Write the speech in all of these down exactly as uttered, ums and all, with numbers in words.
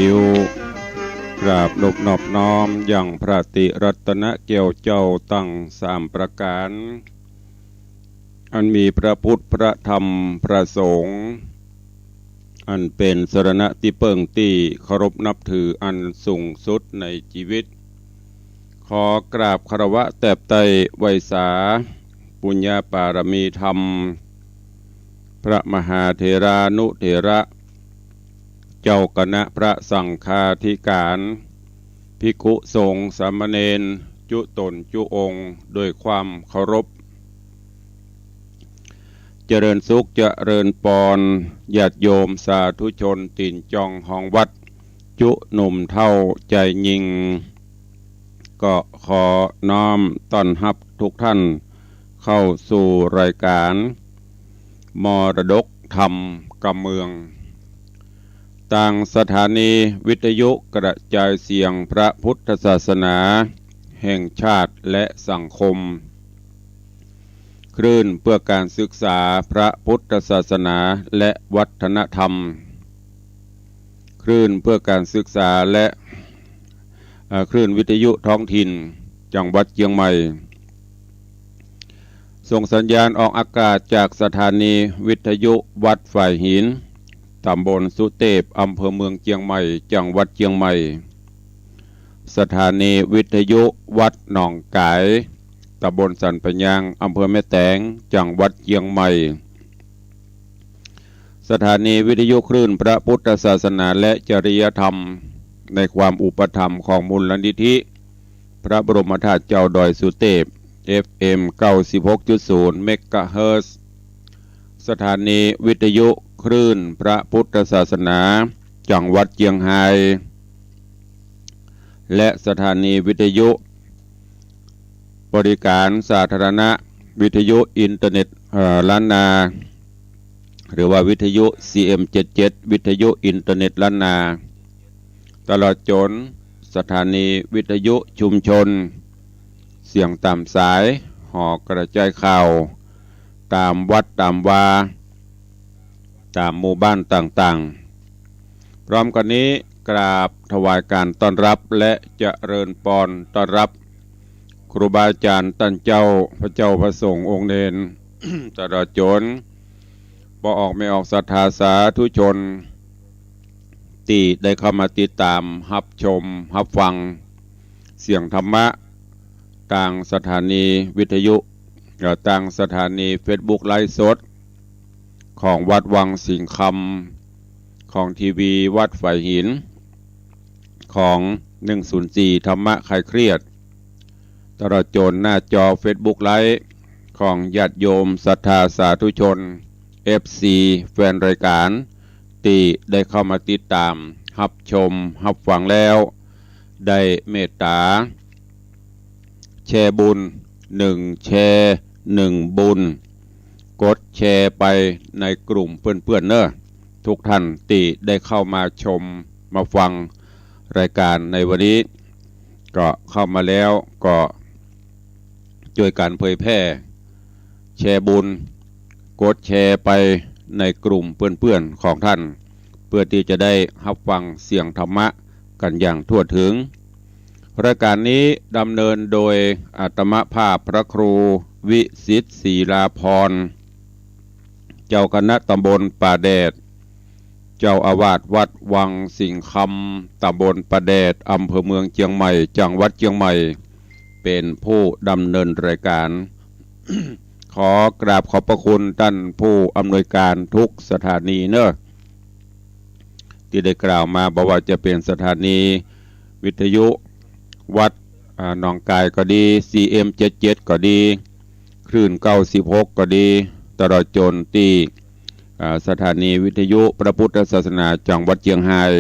อิ้ว กราบนบนอบน้อมยังพระติรัตนแก้วเจ้าตังสามประก๋าน อันมีพระพุทธ พระธรรม พระสงฆ์ อันเป๋นสรณะตี้เปิ้งตี้เคารพนับถืออันสูงสุดในจีวิต ขอกราบคารวะแตบไต้ไหว้สา ปุญญาปารมีธรรม พระมหาเถรานุเถระ เจ้าคณะพระสังฆาธิการ ภิกขุสงฆ์สามเณร จุ๊ต๋นจุ๊องค์ โดยความเคารพ เจริญสุขเจริญปอน ญาติโยมสาธุชนตี๋นจองห้องวัด จุ๊หนุ่มเฒ่าจายญิง ก็ขอน้อมต้อนฮับทุกท่านเข้าสู่รายการ มรดกธรรมกำเมือง ตางสถานีวิทยุกระจายเสียงพระพุทธศาสนาแห่งชาติและสังคม คลื่นเพื่อการศึกษาพระพุทธศาสนาและวัฒนธรรม คลื่นเพื่อการศึกษาและ เอ่อ คลื่นวิทยุท้องถิ่นจังหวัดเจียงใหม่ ส่งสัญญาณออกอากาศจากสถานีวิทยุวัดฝายหิน ต๋ำบลสุเตพ อำเภอเมืองเจียงใหม่ จังหวัดเจียงใหม่ สถานีวิทยุวัดหนองก๋าย ต๋ำบลสันปะยาง อำเภอแม่แตง จังหวัดเจียงใหม่ สถานีวิทยุคลื่นพระพุทธศาสนาและจริยธรรม ในความอุปถัมภ์ของมูลนิธิพระบรมธาตุเจ้าดอยสุเตพ เอฟเอ็ม เก้าสิบหกจุดศูนย์ เมกะเฮิรตซ์ สถานีวิทยุคลื่นพระพุทธศาสนาจังหวัดเจียงฮาย และสถานีวิทยุบริการสาธารณะ วิทยุอินเทอร์เน็ต เอ่อ ล้านนา หรือว่าวิทยุ ซีเอ็มเจ็ดเจ็ด วิทยุอินเทอร์เน็ตล้านนา ตลอดจ๋นสถานีวิทยุชุมชน เสียงต๋ามสาย หอกระจายข่าว ต๋ามวัดต๋ามวา ต๋ามหมู่บ้านต่างๆ พร้อมกั๋นนี้กราบถวายการต้อนฮับและเจริญปอนต้อนฮับ ครูบาอาจ๋ารย์ต้านเจ้า พระเจ้าพระสงฆ์องค์เณร ตลอดจ๋น ป้อออกแม่ออกศรัทธาสาธุชน ตี้ได้เข้ามาติดต๋ามฮับชมฮับฟังเสียงธรรมะ ตางสถานีวิทยุ เอ่อ ตางสถานีเฟซบุ๊กไลฟ์สด ของวัดวังสิงห์คำ ของทีวีวัดฝายหิน ของ หนึ่งศูนย์สี่ ธรรมะคลายเครียด ตลอดจ๋นหน้าจอเฟซบุ๊กไลฟ์ ของญาติโยมศรัทธาสาธุชน เอฟซี แฟนรายการ ตี้ได้เข้ามาติดต๋ามฮับชมฮับฟังแล้ว ได้เมตต๋า แชร์บุญ หนึ่งแชร์ หนึ่งบุญ กดแชร์ไปในกลุ่มเปื้อนๆ เน่อ ทุกท่านตี้ได้เข้ามาชมมาฟังรายการในวันนี้ ก็เข้ามาแล้วก็จ้วยกั๋นเผยแพร่ แชร์บุญ กดแชร์ไปในกลุ่มเปื้อนๆ ของท่าน เพื่อตี้จะได้ฮับฟังเสียงธรรมะกั๋นอย่างทั่วถึง รายการนี้ดำเนินโดยอาตมาภาพพระครูวิสิทธิ์ศรีลาภรณ์ เจ้าคณะตำบลป่าแดด เจ้าอาวาสวัดวังสิงห์คำ ตำบลป่าแดด อำเภอเมืองเจียงใหม่ จังหวัดเจียงใหม่ เป๋นผู้ดำเนินรายการ ขอกราบขอบพระคุณต้านผู้อำนวยการทุกสถานีเน่อ ตี้ได้กล่าวมา บ่ว่าจะเป๋นสถานีวิทยุวัด อ่า หนองก๋ายก็ดี ซีเอ็มเจ็ดเจ็ดก็ดี คลื่นเก้าสิบหกก็ดี ตลอดจ๋นตี้ อ่า สถานีวิทยุพระพุทธศาสนาจังหวัดเจียงฮาย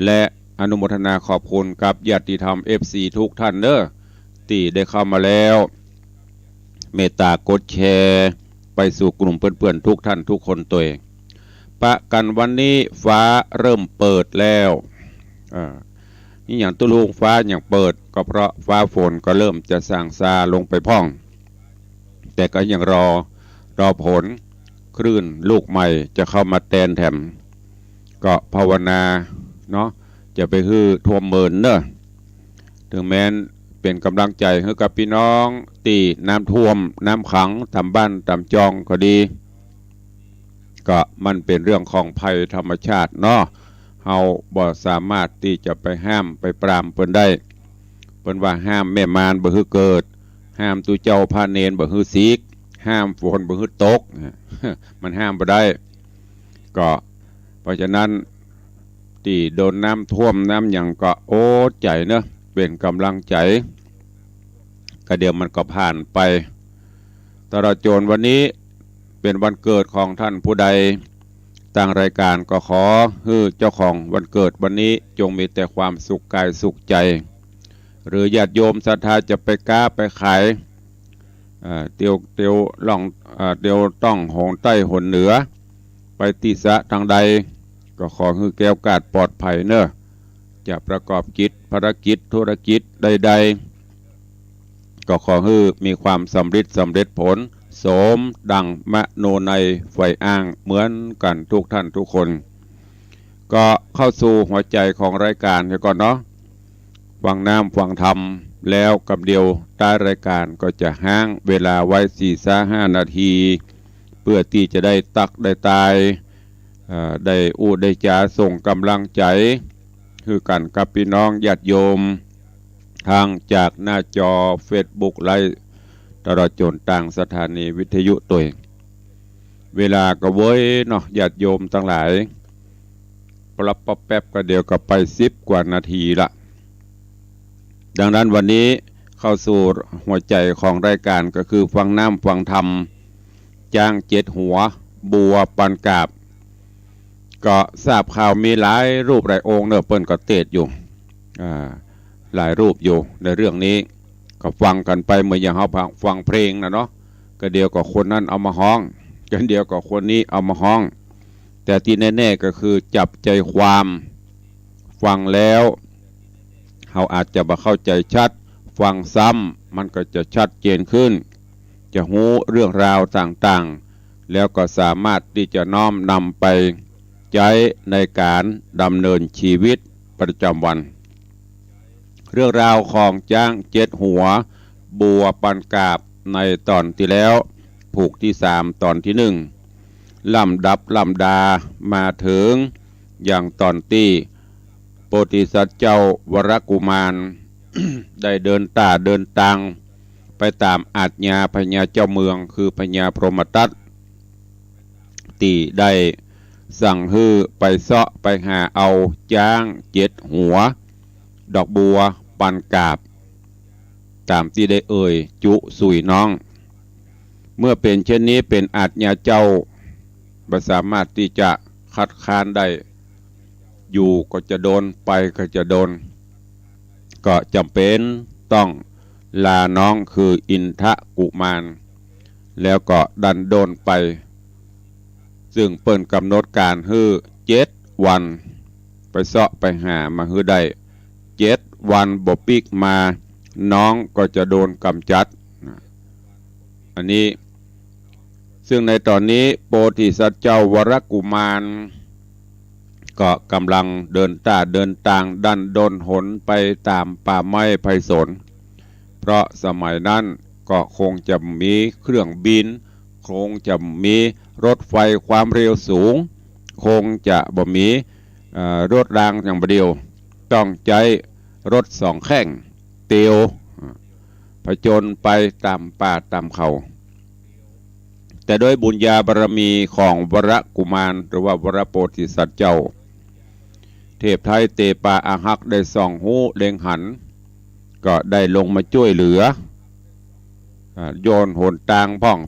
และอนุโมทนาขอบคุณกับญาติธรรม เอฟซี ทุกท่านเน่อ ตี้ได้เข้ามาแล้ว เมตต๋ากดแชร์ไปสู่กลุ่มเปื้อนๆ ทุกท่านทุกคนตวย ปะกั๋นวันนี้ฟ้าเริ่มเปิดแล้ว อ่า นี่หยังตุ๊ลุงฟ้าหยังเปิด ก็เพราะฟ้าฝนก็เริ่มจะส่างซาลงไปพ่อง แต่ก็ยังรอ รอผลคลื่นลูกใหม่จะเข้ามาแตนแถม ก็ภาวนา เนาะ จะไปหื้อท่วมเมินเน่อ เถิงแม้นเป๋นก๋ำลังใจ๋หื้อกับปี้น้องตี้น้ำท่วมน้ำขังต๋ามบ้านต๋ามจองก็ดี ก็มันเป๋นเรื่องของภัยธรรมชาติเนาะ เฮาบ่สามารถตี้จะไปห้ามไปปรามเปิ้นได้ เปิ้นว่าห้ามแม่มารบ่หื้อเกิด ห้ามตุ๊เจ้าพระเณรบ่หื้อสิก ห้ามฝนบ่หื้อตก มันห้ามบ่ได้ ก็เพราะฉะนั้น ตี้โดนน้ำท่วมน้ำหยังก็โอดใจ๋เนาะ เป๋นก๋ำลังใจ๋ ก็เดี๋ยวมันก็ผ่านไป ตลอดจ๋นวันนี้เป๋นวันเกิดของต้านผู้ใด ตางรายก๋านก็ขอหื้อเจ้าของวันเกิดวันนี้จงมีแต่ความสุขก๋ายสุขใจ๋ หรือญาติโยมศรัทธาจะไปก๊าไปขาย เอ่อ เตียว เตียวล่อง เอ่อ เตียวต้องหนใต้หนเหนือ ไปตี้สะตางใด ก็ขอหื้อแคล้วคลาดปลอดภัยเนาะ จะประกอบกิจภารกิจธุรกิจใดๆ ก็ขอหื้อมีความสำริดสำเร็จผล สมดังมโนในใฝ่อ้างเหมือนกั๋นทุกต้านทุกคน ก็เข้าสู่หัวใจ๋ของรายก๋านเหียก่อนเนาะ ฟังน้ำฟังธรรมแล้วกำเดียว ต้านรายก๋านก็จะฮ้างเวลาไว้สี่สะห้านาที เปื้อตี้จะได้ตั๊กได้ตาย เอ่อ ได้อู้ได้จ๋าส่งก๋ำลังใจ๋หื้อกั๋นกับปี้น้องญาติโยม ตางจากหน้าจอเฟซบุ๊กไลฟ์ ตลอดจ๋นตางสถานีวิทยุตวย เวลาก็เว้ยเนาะ ญาติโยมตังหลาย ปรับปั๊บแป๊บก็เดี๋ยวก็ไปสิบกว่านาทีละ ดังนั้นวันนี้เข้าสู่หัวใจ๋ของรายก๋านก็คือฟังน้ำฟังธรรม จ๊างเจ็ดหัว บัวปันกาบ ก็ทราบข่าวมีหลายรูปหลายองค์เนาะ เปิ้นก็เตศน์อยู่ อ่า หลายรูปอยู่ในเรื่องนี้ ก็ฟังกั๋นไปเหมือนอย่างเฮาฟังเพลงน่ะเนาะ ก็เดี๋ยวก็คนนั้นเอามาฮ้อง ก็เดี๋ยวก็คนนี้เอามาฮ้อง แต่ตี้แน่ๆ ก็คือจับใจ๋ความ ฟังแล้ว เฮาอาจจะบ่เข้าใจ๋ชัด ฟังซ้ำมันก็จะชัดเจนขึ้น จะฮู้เรื่องราวต่างๆ แล้วก็สามารถตี้จะน้อมนำไปใจ๊ในก๋านดำเนินชีวิตประจ๋ำวัน เรื่องราวของจ๊างเจ็ดหัว บัวปันกาบ ในต๋อนตี้แล้ว ผูกตี้สาม ต๋อนตี้นึ่ง ลำดับลำดามาเถิงอย่างต๋อนตี้โพธิสัตว์เจ้าวรกุมาร ได้เดินต้าเดินตางไปต๋ามอาจญาพญาเจ้าเมืองคือพญาพรหมทัต ตี้ได้สั่งหื้อไปเซาะไปหาเอาจ๊างเจ็ดหัว ดอกบัวปันกาบ ต๋ามตี้ได้เอ่ยจุสุยน้อง เมื่อเป๋นเช่นนี้เป๋นอาจญาเจ้า บ่สามารถตี้จะคัดค้านได้ อยู่ก็จะโดน ไปก็จะโดน ก็จ๋ำเป๋นต้องลาน้องคืออินทกุมาร แล้วก็ดันด้นไป ซึ่งเปิ้นก๋ำหนดก๋านหื้อเจ็ดวัน ไปเซาะไปหามาหื้อได้ เจ็ดวันบ่ปิ๊กมา น้องก็จะโดนก๋ำจัด อันนี้ ซึ่งในต๋อนนี้โพธิสัตว์เจ้าวรกุมาร ก็ก๋ำลังเดินต้าเดินตางดันด้นหนไปต๋ามป่าไม้ไพศาล เพราะสมัยนั้นก็คงจะบ่มีเครื่องบิน คงจะบ่มีรถไฟความเร็วสูง คงจะบ่มี เอ่อ รถรางอย่างบ่าเดี่ยว ต้องใจ๊รถสองแข้ง เตียว ผจญไปต๋ามป่าต๋ามเขา แต่ด้วยบุญญาบารมีของวรกุมาร หรือว่าวรโพธิสัตว์เจ้า เทพไทยเตปาอาฮักได้ส่องฮู้เล็งหัน ก็ได้ลงมาจ้วยเหลือ อ่า โยนหนตางพ่อง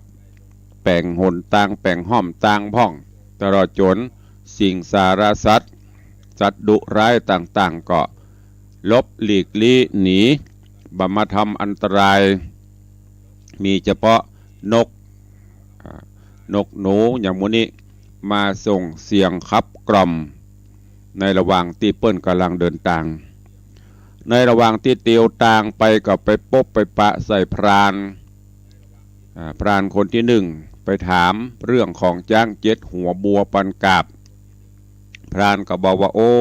แป๋งหนตาง แป๋งฮ่อมตางพ่อง ตลอดจ๋นสิงสารสัตว์ สัตว์ดุร้ายต่างๆ ก็หลบหลีกลี้หนี บ่มาทำอันตราย มีเฉพาะนก อ่า นกหนูอย่างหมู่นี้ มาส่งเสียงขับกล่อม ในระหว่างตี้เปิ้นก๋ำลังเดินตาง ในระหว่างตี้เตียวตางไปก็ไปปบไปปะใส่พราน อ่า พรานคนตี้นึ่งไปถามเรื่องของจ๊างเจ็ดหัวบัวปันกาบ พรานก็บอกว่า โอ้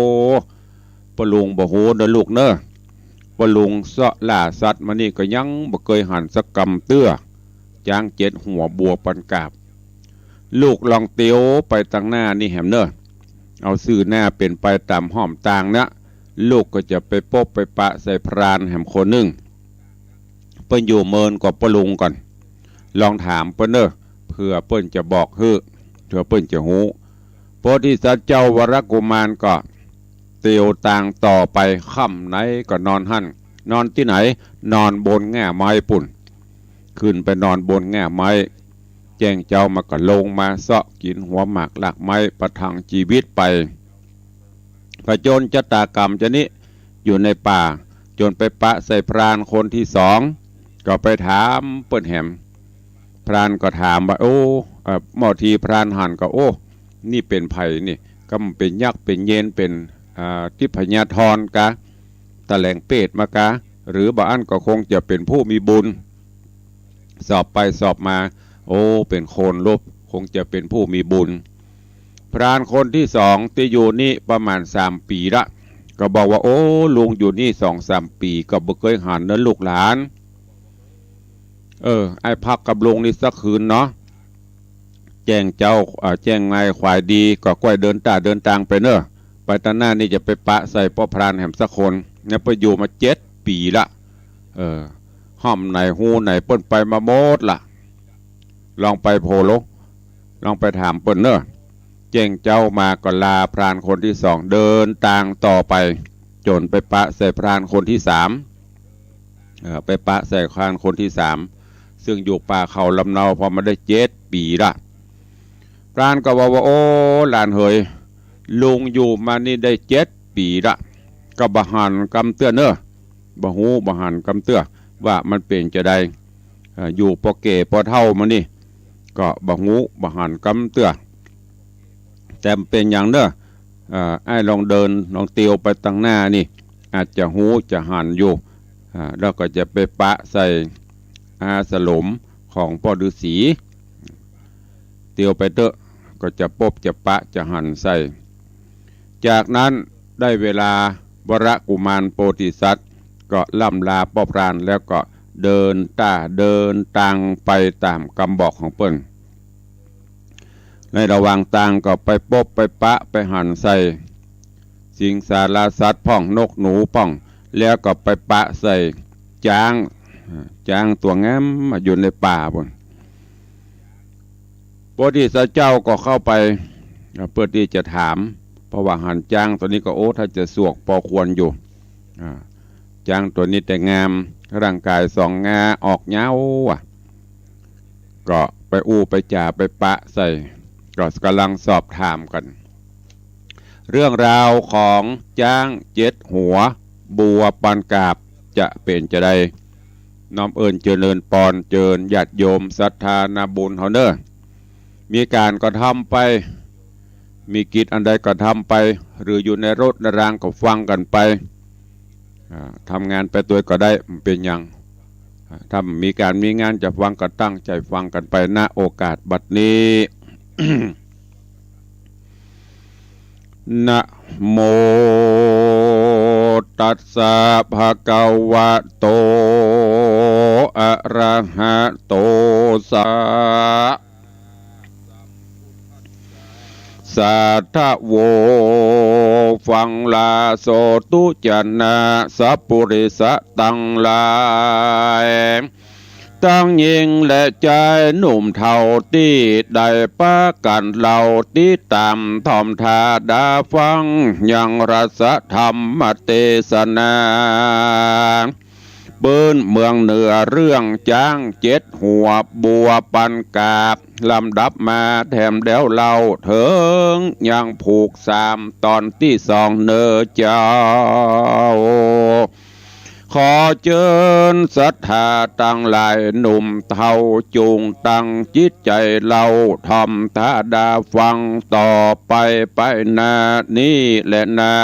ป้อลุงบ่ฮู้เน่อลูกเน่อ ป้อลุงเซาะล่าสัตว์มานี่ก็ยังบ่เกยหันสักกำเตื้อ จ๊างเจ็ดหัวบัวปันกาบ ลูกลองเตียวไปตังหน้านี่แหมเน่อ เอาซื่อหน้าเป๋นไปต๋ามฮ่อมตางนะ ลูกก็จะไปปบไปปะใส่พรานแหมคนนึ่ง เปิ้นอยู่เมินกว่าป้อลุงก่อน ลองถามเปิ้นเน่อ เผื่อเปิ้นจะบอกหื้อ เผื่อเปิ้นจะฮู้ โพธิสัตว์เจ้าวรกุมารก็เตียวตางต่อไป ค่ำไหนก็นอนหั้น นอนตี้ไหน นอนบนง่าไม้ปู้น ขึ้นไปนอนบนง่าไม้ แจ้งเจ๊ามาก็ลงมาเซาะกิ๋นหัวหมากรากไม้ประทังจีวิตไป ผจญชะตากรรมจานี้อยู่ในป่า จ๋นไปปะใส่พรานคนตี้สอง ก็ไปถามเปิ้นแหม พรานก็ถามว่า โอ้ เอ่อ เมื่อทีพรานหันก็ โอ้ นี่เป๋นใผนี่ ก็มันเป๋นยักษ์เป๋นเยนเป๋น อ่า ทิพยธรกา ตะแหลงเปรตมากา หรือบ่อั้นก็คงจะเป๋นผู้มีบุญ สอบไปสอบมา โอ้ เป๋นคนลบ คงจะเป๋นผู้มีบุญ พรานคนตี้สองตี้อยู่นี่ประมาณสามปี๋ละ ก็บอกว่า โอ้ ลุงอยู่นี่สองสามปี๋ ก็บ่เกยหันเน่อลูกหลาน เออ อ้ายพักกับลุงนี่สักคืนเนาะ แจ้งเจ๊า อ่า แจ้งนายขวายดี ก็ก้อยเดินต้าเดินตางไปเน่อ ไปตังหน้านี่จะไปปะใส่ป้อพรานแหมสักคน เนี่ยไปอยู่มาเจ็ดปี๋ละ เออ ฮ่อมไหนฮูไหนเปิ้นไปมาหมดละ ลองไปโผล่ ลองไปถามเปิ้นเน่อ แจ้งเจ๊ามาก็ลาพรานคนตี้สองเดินตางต่อไป จ๋นไปปะใส่พรานคนตี้สาม เอ่อ ไปปะใส่พรานคนตี้สาม ซึ่งอยู่ป่าเขาลำเนาพอมาได้เจ็ดปี๋ละ พรานก็ว่าว่า โอ้ หลานเหย ลุงอยู่มานี่ได้เจ็ดปี๋ละ ก็บ่หันกำเตื้อเน่อ บ่ฮู้บ่หันกำเตื้อ ว่ามันเป๋นจาใด เอ่อ อยู่ปอแก่ปอเฒ่ามานี่ ก็บ่ฮู้บ่หันกำเตื้อ แต่เป๋นหยังเน่อ เอ่อ อ้ายลองเดินลองเตียวไปตังหน้านี่ อาจจะฮู้จะหันอยู่ อ่า แล้วก็จะไปปะใส่อาสลมของป้อฤๅษี เตียวไปเต๊อะ ก็จะปบจะปะจะหันใส่ จากนั้นได้เวลาวรกุมารโพธิสัตว์ก็ล่ำลาป้อพรานแล้วก็เดินต้าเดินตางไปต๋ามกำบอกของเปิ้น ในระหว่างตางก็ไปปบไปปะไปหันใส่สิงสารสัตว์พ่องนกหนูพ่อง แล้วก็ไปปะใส่จ๊าง อ่า จ๊างตั๋วงามอยู่ในป่าปู้น โพธิสัตว์เจ้าก็เข้าไป อ่า เปื้อตี้จะถาม เพราะว่าหันจ๊างตั๋วนี้ก็ โอ้ ถ้าจะสวกปอควรอยู่ อ่า จ๊างตั๋วนี้แต่งาม ร่างก๋ายสองงาออกยาวอะ ก็ไปอู้ไปจ๋าไปปะใส่ ก็ก่ำลังสอบถามกั๋น เรื่องราวของจ๊างเจ็ดหัวบัวปันกาบจะเป๋นจาใด น้อมเอิ้นเจริญปอนเจิญญาติโยมศรัทธานาบุญเฮาเน่อ มีก๋านก็ทำไป มีกิจอันใดก็ทำไป หรืออยู่ในรถในรางก็ฟังกั๋นไป อ่า ทำงานไปตวยก็ได้ บ่เป๋นหยัง อ่า ถ้ามีก๋านมีงานจะฟังก็ตั้งใจ๋ฟังกั๋นไป ณ โอกาสบัดนี้ นะโมตัสสะ ภะคะวะโต อะระหะโต สัมมาสัมพุทธัสสะ สาธะโว ฟังลาโสตุจะนะ สัพปุริสะตังหลาย ตังญิงและจายหนุ่มเฒ่าตี้ได้ปากั๋นเล่าติดต๋ามถ่อมถ้าดาฟังยังรัสธรรมเตสนา ปื๊นเมืองเหนือเรื่องจ๊างเจ็ดหัวบัวปันกาบ ลำดับมาแถมแล้วเล่าเถิงยังผูกสามต๋อนตี้สองเน่อเจ้า ขอเจิญศรัทธาตังหลายหนุ่มเฒ่าจุ่งตั้งจิตใจ๋เล่าถ่อมถ้าดาฟังต่อไปไปหน้านี้แลนา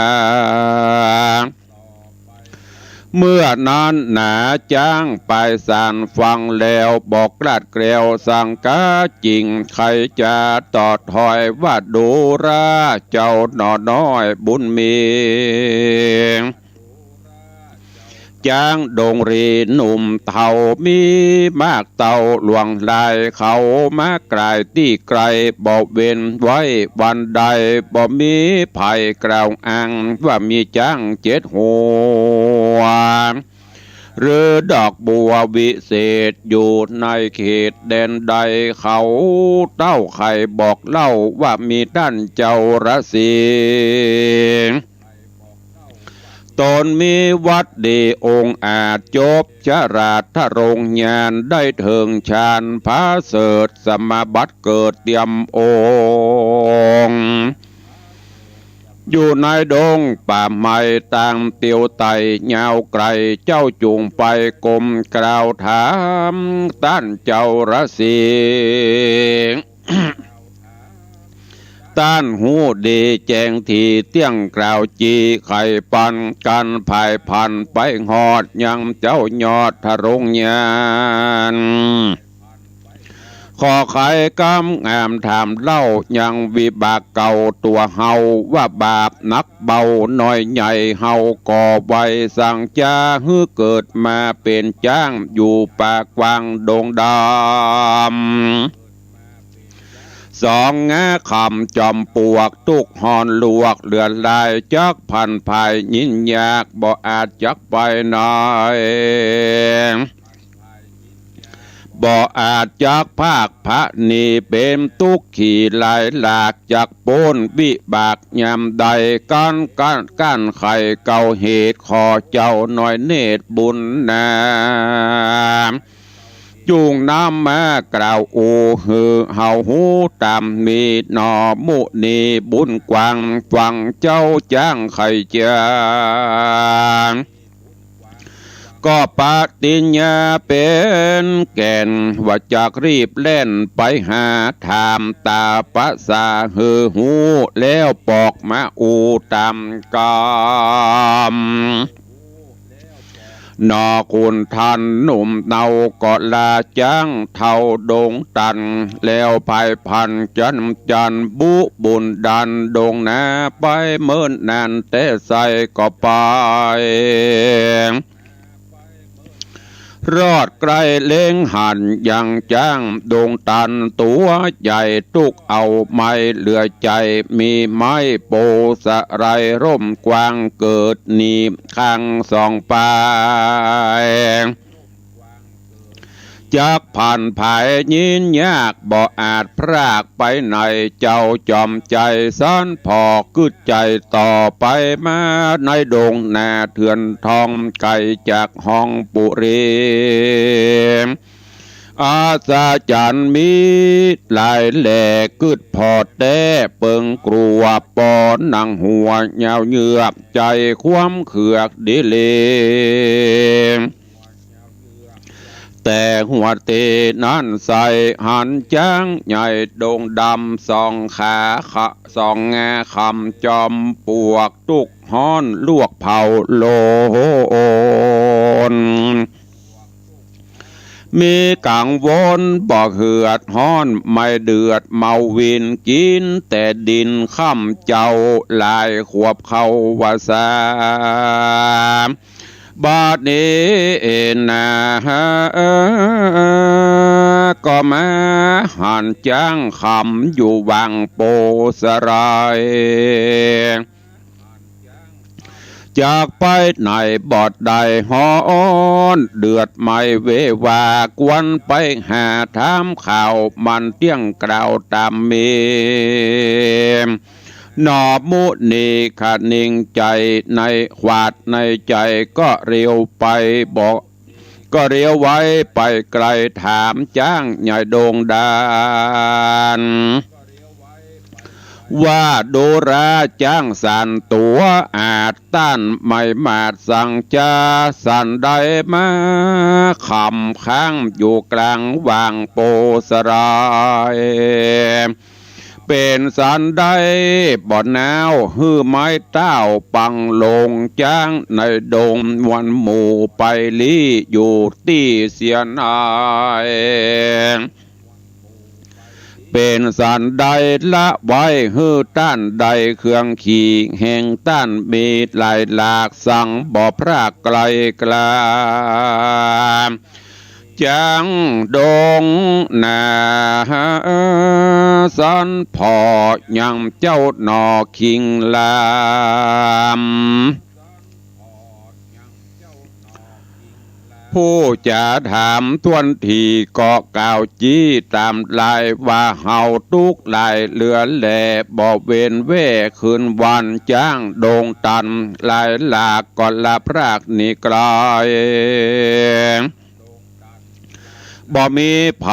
เมื่อนั้นหนาจ๊างปายสารฟังแล้ว บ่กล้าแกล้วสังกาจิ่ง ใค่จะตอบถอยว่า ดูรา เจ้าหน่อน้อยบุญมี จ๊างดงรีหนุ่มเฒ่า มีมากเต้าหลวงหลาย เขามาก๋ายตี้ไก๋ บ่เว้นไว้วันใด บ่มีใผกล่าวอ้าง ว่ามีจ๊างเจ็ดหัว หรือดอกบัววิเศษ อยู่ในเขตแดนใด เขาเต้าใค่บอกเล่า ว่ามีต้านเจ้าฤๅษี ต๋นมีวัตรดีองอาจ จบฉลาดทรงญาณ ได้เถิงฌานผาเสริฐ สมาบัติเกิดเตียมองค์ อยู่ในดงป่าไม้ตางเตียวไต่ยาวไก๋ เจ้าจุ่งไปก้มกล่าวถาม ต้านเจ้าฤๅษี ต้านฮู้ดีแจ้งถี่เตี้ยงกล่าวจี ใค่ปันกั๋นผายผันไปฮอด ยังเจ้ายอดทรงญาณ ขอไขกำงามถามเล่า ยังวิบากเก่าตั๋วเฮา ว่าบาปหนักเบาน้อยใหญ่ เฮาก่อไว้สังจา หื้อเกิดมาเป๋นจ๊าง อยู่ป่ากว้างดงดำ สองงาคำจอมปลวก ตุ๊กข์ฮ้อนลวกเหลือหลาย จักผันผายยินยาก บ่อาจจักไปไหน บ่อาจจักพากผะหนี เป๋นตุ๊กข์ขี้หลายหลาก จักป๊นวิบากยามใด กั๋นกั๋นกั๋นไขเก่าเหตุ ขอเจ้าน้อยเนตรบุญนา จุ่งนำมากล่าวอู้ หื้อเฮาฮู้ต๋ามนี้ หน่อมุนีบุญกว้าง ฟังเจ้าจ๊างไขจา ก็ปฏิญญาเป๋นแก่น ว่าจักรีบแล่นไปหา ถามต๋าปะสาหื้อฮู้ แล้วปอกมาอู้ต๋ามกำ หน่อขุนทันหนุ่มเนา ก็ลาจ๊างเฒ่าดงตัน แล้วผายผันจันจัน บุบุญดันดงนา ไปเมินนานแต๊ใส่ก็ไป รอดใก้เล็งหันยังจ๊างดงตันตั๋วใหญ่ ตุ๊กข์เอาไม้เหลือใจ๋ มีไม้โปสะไรร่มกว้าง เกิดหนีบข้างสองป๋าย จักผันผายยินยาก บ่อาจพรากไปไหน เจ้าจอมใจ๋สันผ่อกึ๊ดใจ๋ต่อไปมา ในดงนาเถื่อนทองไก๋จากห้องปุรี อัศจรรย์มีหลายแหล่กึ๊ดผ่อแต๊ เปิงกลัวปอหนังหัวยาวเหยือบ ใจ๋ความเขือกดีหลี แต่หัวเต๋นั้นใส่หันจ๊างใหญ่ดงดำ สองขาขะ สองงาคำจอมปลวก ตุ๊กข์ฮ้อนลวกเผาโลน มีกังวลบ่เหือดฮ้อน ไม่เดือดเมาวิน กิ๋นแต่ดินค่ำเจ้า หลายขวบเข้าว่าสา บัดนี้นา ก็มาหันจ๊างคำอยู่วังโปสะไร จากไปไหนบ่ได้ฮ้อน เดือดไหม้เววา ควรไปหาถามข่าว มันเตี้ยงกล่าวต๋ามมี หน่อมุนีคะนิงใจ๋ในขวาดในใจ๋ ก็เรียวไปบอก ก็เรียวไวไปไก๋ถามจ๊างใหญ่ดงดาน ว่าดูราจ๊างสันตั๋วอาจ ต้านไม่มาดสังจา สันได้มาค่ำค้างอยู่กลางวังโปสะไร เป๋นสันใดบ่หนาว หื้อไม้เต้าปังลงจ๊างในดง มวลหมู่ไปลี้อยู่ตี้เสียใน เป๋นสันใดละไว้ หื้อต้านได้เครื่องขี่ แห่งต้านมีหลายหลาก สังบ่พรากไกลกลา จ๊างดงนา สันผ่อยังเจ้าหน่อคิงลาม ผู้จ๋าถามถ้วนถี่ ก็กล่าวจี้ต๋ามลาย ว่าเฮาตุ๊กข์หลายเหลือแล บ่เว้นแว่คืนวัน จ๊างดงตันหลายหลาก ก็ละพรากหนีไกล บ่มีใผ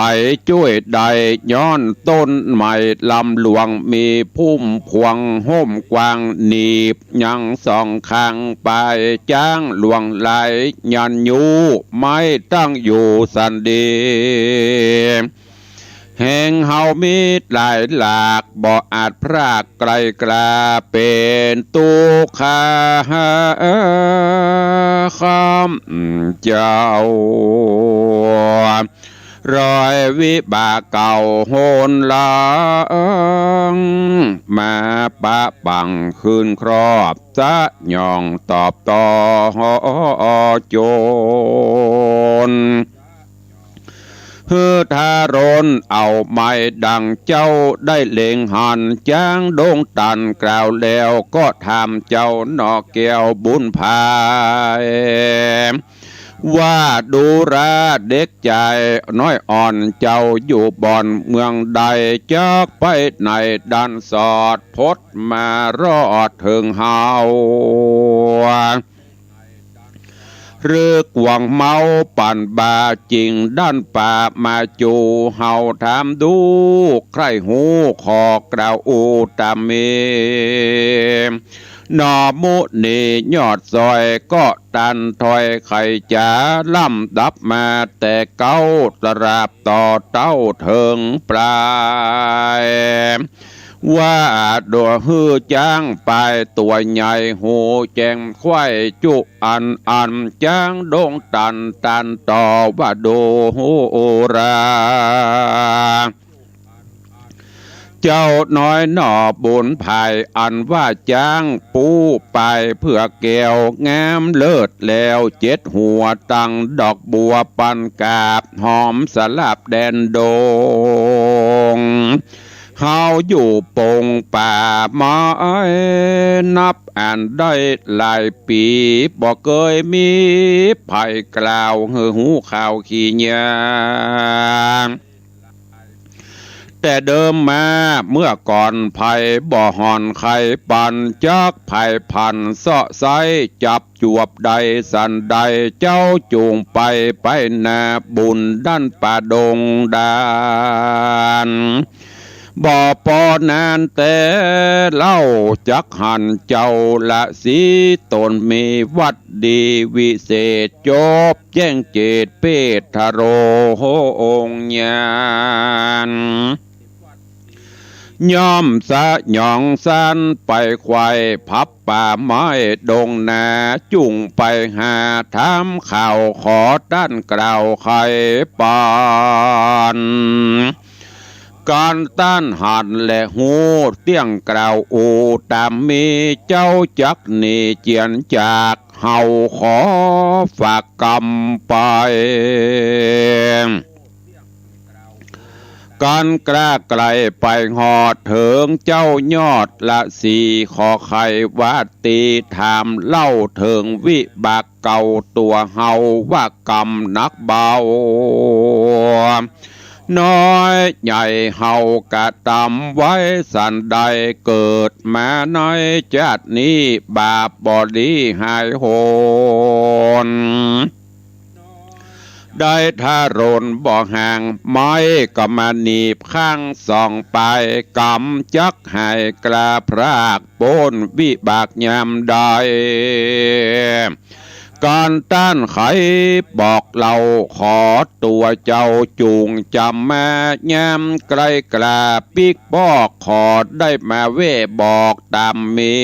จ้วยได้ ย้อนต้นไม้ลำหลวง มีพุ่มพวงฮ่มกว้าง หนีบยังสองข้างไป จ๊างหลวงหลายยันยู ไม้ตั้งอยู่สันดี แห่งเฮามีหลายหลาก บ่อาจพรากไกลกลา เป๋นตุ๊กข์ข้ามเจ้า รอยวิบากเก่าหนหลัง มาปะปังคืนครอบ สยองตอบต่อโจร หื้อทารนเอาไม้ดังเจ้าได้เล็งหัน จ๊างดงตันกล่าวแล้ว ก็ถามเจ้าหน่อแก้วบุญภาย ว่าดูราเด็กจายน้อยอ่อน เจ้าอยู่บ่อนเมืองใด จักไปไหนดันสอด พดมารอดเถิงเฮา หรือกวางเมาปั่นบาจิ่งดันป่ามาจู เฮาถามดูใคร่ฮู้ ขอกล่าวอู้ต๋ามมี หน่อมุนียอดซอย ก็ตันถ้อยไขจ๋า ลำดับมาแต่เก๊า ตราบต่อเต้าเถิงปลาย ว่าดัวหื้อจ๊างปายตั๋วใหญ่ ฮูแจ้งไขว้จุอันอัน จ๊างดงตันตันต่อว่าดูรา เจ้าน้อยหน่อบุญภาย อันว่าจ๊างปูไปเพื่อแก้วงามเลิศแล้ว เจ็ดหัวตังดอกบัวปันกาบ หอมสลับแดนดง เฮาอยู่ปงป่าไม้ นับอันได้หลายปี๋ บ่เกยมีใผกล่าวหื้อฮู้ข่าวขี้เยียะ แต่เดิมมาเมื่อก่อน ไผบ่ห่อนใค่ปัน จักไผพันเซาะไซ้ จับจวบได้สันใด เจ้าจูงไปไปนาบุญดั้นป่าดงดาน บ่ปอนานแต่เล่า จักหันเจ้าละสีตน มีวัตรดีวิเศษ จบแจ้งเจตน์เปทโรองค์ญาณ ย่อมสยองสันไปไขว่ พับป่าไม้ดงนา จุ่งไปหาถามข่าว ขอต้านกล่าวไขปัน ก๋านต้านหันและฮู้เตี้ยงกล่าวอู้ต๋ามมี เจ้าจักหนีเจียนจาก เฮาขอฝากกำไป ก๋านกล้าไกลไปฮอดเถิงเจ้ายอดละสี ขอไขว่าตีถามเล่าเถิงวิบากเก่าตั๋วเฮาว่ากำหนักเบา น้อยใหญ่เฮากระตำไว้สันใด เกิดมาในจาตินี้ บาปบ่ดีหายโหน ได้ทารนบ่ห่าง ไม้ก็มาหนีบข้างสองปาย กำจักหายกล้าพราก ป๊นวิบากยามใด ก ก๋านต้านใครบอกเล่า ขอตั๋วเจ้าจุ่งจ๋ำมา ยามใก้กล้าปิ๊กปอก ขอได้มาแว่บอกต๋ามมี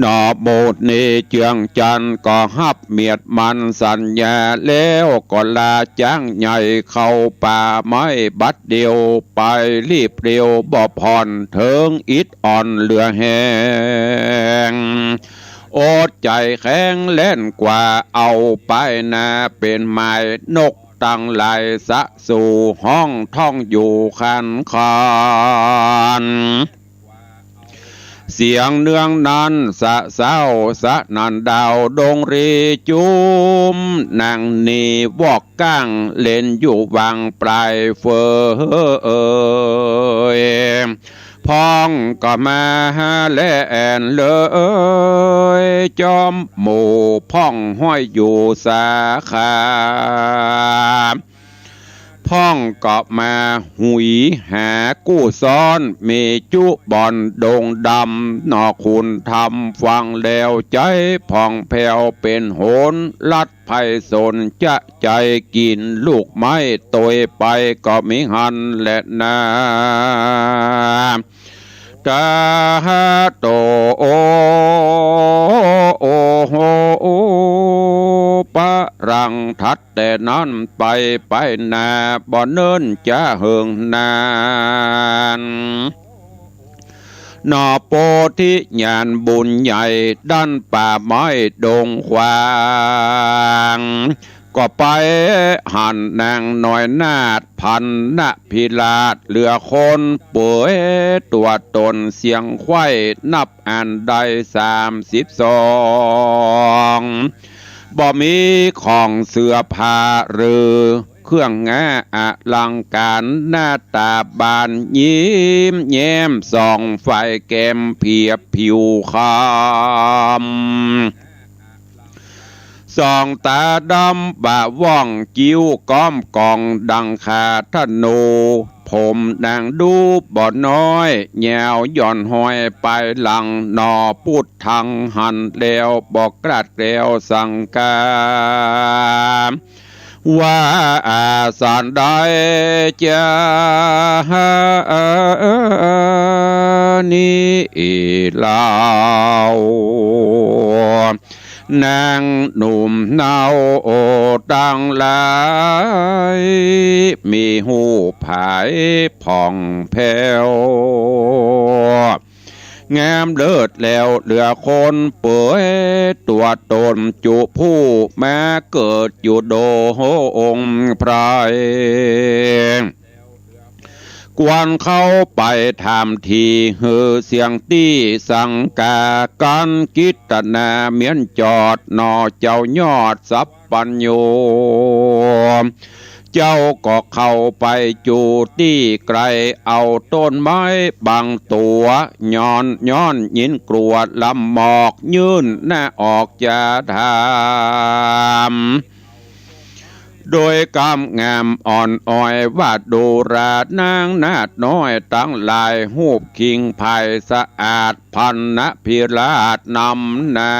หนอ หมู่นี้เจืองจันทน์ก็ฮับเมียดมันสัญญาแล้ว ก็ลาจ๊างใหญ่เข้าป่าไม้บัดเดียว ไปรีบเร็วบ่ผ่อน เถิงอิดอ่อนเหลือแฮง อดใจ๋แข็งแล่นกว่า เอาไปหน้าเป๋นหมาย นกตังหลายสะสู่ ฮ้องท้องอยู่คันคาน เสียงเนืองนั้นสะเซ้าสนั่นดาวดงรีจุม นางนีวอกก้างเล่นอยู่วังปลายเฟย พ่องก็มาหาแลแอ่นเลย จอมหมู่พ่องห้อยอยู่สาขา พ่องก็มาหุยหากู้ซ้อน มีจุบ่อนดงดำ หนอขุนธรรมฟังแล้ว ใจ๋พ่องแผ้วเป๋นโหน ลัดไพศาลจะใจ๋กิ๋นลูกไม้ ตวยไปก็มีหั้นแลนา ตาโต โอ โอ โห โอ ปะรัง ถัดแต่นั้นไป ไปหน้าบ่เนิ่นจะเหิงนาน หนอ โพธิญาณบุญใหญ่ ด้านป่าไม้ดงขวาง ก็ไปหันนางน้อยนาฏ พันนพิราช เหลือคนเป๋ยตั๋วต๋นเสียงไขว้ นับอันได้สามสิบสอง บ่มีของเสื้อผ้าหรือเครื่องงาอลังก๋าน หน้าต๋าบานยิ้มแย้ม ส่องฝ่ายแก้มเผียบผิวคำ ส่องต๋าดำบ่าว่อง คิ้วก้อมกองดังคาธนู ผมนางดูบ่น้อย ยาวหย่อนห้อยไปหลัง หนอ พุทธังหันแล้ว บ่กล้าแกล้วสังฆา ว่าสันใดจานี้เล่า นางหนุ่มเนาตังหลาย มีฮูปผายผ่องแผ้ว งามเลิศแล้วเหลือคน เป๋ยตั๋วต๋นจุผู้ มาเกิดอยู่ดงไพร ควรเข้าไปถามที หื้อเสี้ยงตี้สังฆา กั๋นกิตนาเมี้ยนจอด หนอ เจ้ายอดสัพพัญญู เจ้าก็เข้าไปจูตี้ไกล เอาต้นไม้บังตั๋ว ย้อน ย้อนยินกลัวลำหมอก ยื่นหน้าออกจะถาม โดยกำงามอ่อนอ้อย ว่าดูรา นางนาฏน้อยตังหลาย ฮูปคิงไพรสะอาด พันนพิราชนำหน้า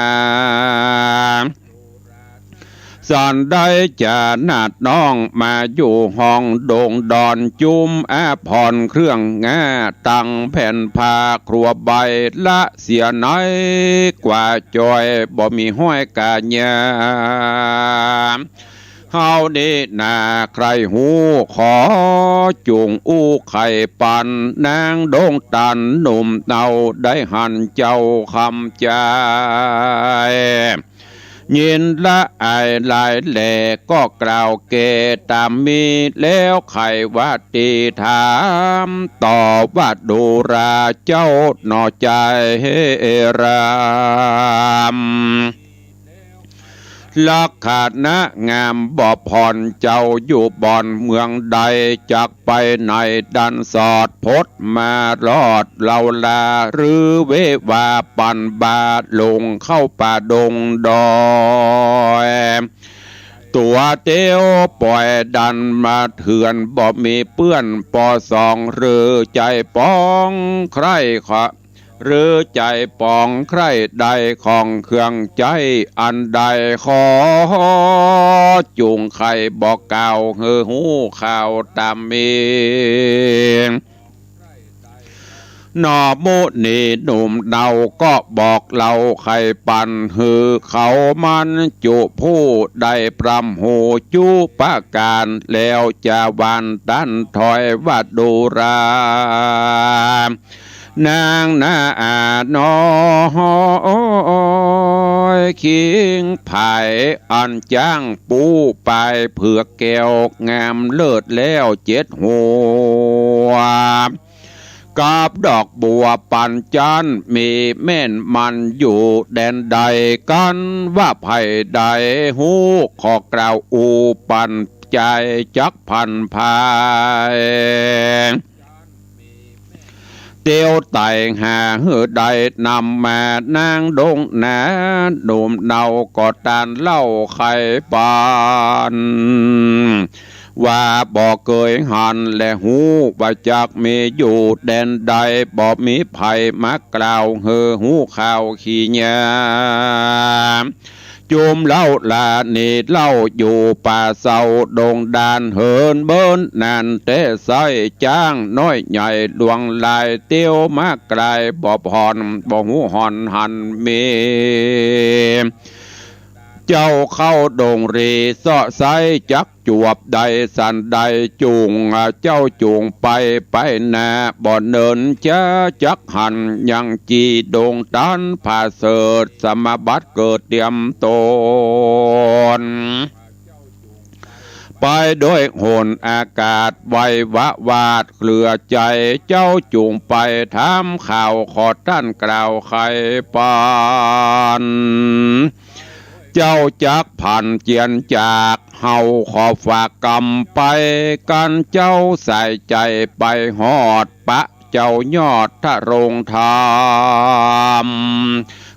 สันใดจานาฏน้อง มาอยู่ห้องดงดอน จุมอาภรณ์เครื่องงา ตังแผ่นผ้าครัวใบ ละเสียไหนกว่าจอย บ่มีห้อยก๋ายา เฮานี้นาใคร่ฮู้ ขอจุ่งอู้ไขปัน นางดงตันหนุ่มเนา ได้หันเจ้าคำจาย ยินละอายหลายแล ก็กล่าวแก่ต๋ามมี แล้วไขว่าตี้ถามต่อ ว่าดูราเจ้าหนอจายราม ลักขณะงามบ่ผ่อน เจ้าอยู่บ่อนเมืองใด จักไปไหนดันสอด พดมารอดเลาลา หรือเววาปั่นบาหลงเข้าป่าดงดอย ตั๋วเตียวป่อยดันมาเถื่อน บ่มีเปื้อนปอสอง หรือใจ๋ปองใคร่ขะ หรือใจ๋ป๋องใคร่ได้ของเครื่องใจ๊อันใด ขอจุ่งใค่บอกกล่าวหื้อฮู้ข่าวต๋ามมี หนอมุนีหนุ่มเนาก็บอกเล่าใค่ปันหื้อเขา มันจุผู้ได้ปรำฮู้จุประก๋าน แล้วจะหว่านตันถอยว่าดูรา นางนาอาน้อยคิงผาย อันจ้างปูปายเผือกแก้วงามเลิศแล้วเจ็ดหัว กับดอกบัวปันจันทร์ มีแม่นมันอยู่แดนใด กันว่าใผได้ฮู้ ขอกล่าวอู้ปันจายจักพันภาย เตียวไต่หาหื้อได้นำมา นางดงนาหนุ่มเนาก็ตานเล่าใค่ปัน ว่าบ่เกยหันและฮู้ว่าจักมีอยู่แดนใด บ่มีใผมากล่าวหื้อฮู้ข่าวขี้ยา จุมเล่าลานี่เล่าอยู่ป่าเซาดงดาน เหินเบิ้นนานแต๊ไส้ จ้างน้อยใหญ่หลวงหลาย เตียวมากลายบ่ผ่อน บ่ฮู้ห่อนหันมี เจ้าเข้าดงรีเซาะไส้ จักจวบได้สันใด จุ่งเจ้าจุ่งไปไปนา บ่เนินจะจักหัน ยังจีดงตันผาเสริฐ สมบัติเกิดเตรียมตน ไปด้วยหนอากาศไววะวาดเคลือใจ๋ เจ้าจุ่งไปถามข่าวขอต้านกล่าวใค่ปัน เจ้าจักผันเจียนจาก เฮาขอฝากกำไป กันเจ้าสายใจ๋ไปฮอดปะ เจ้ายอดทะโรงธรรม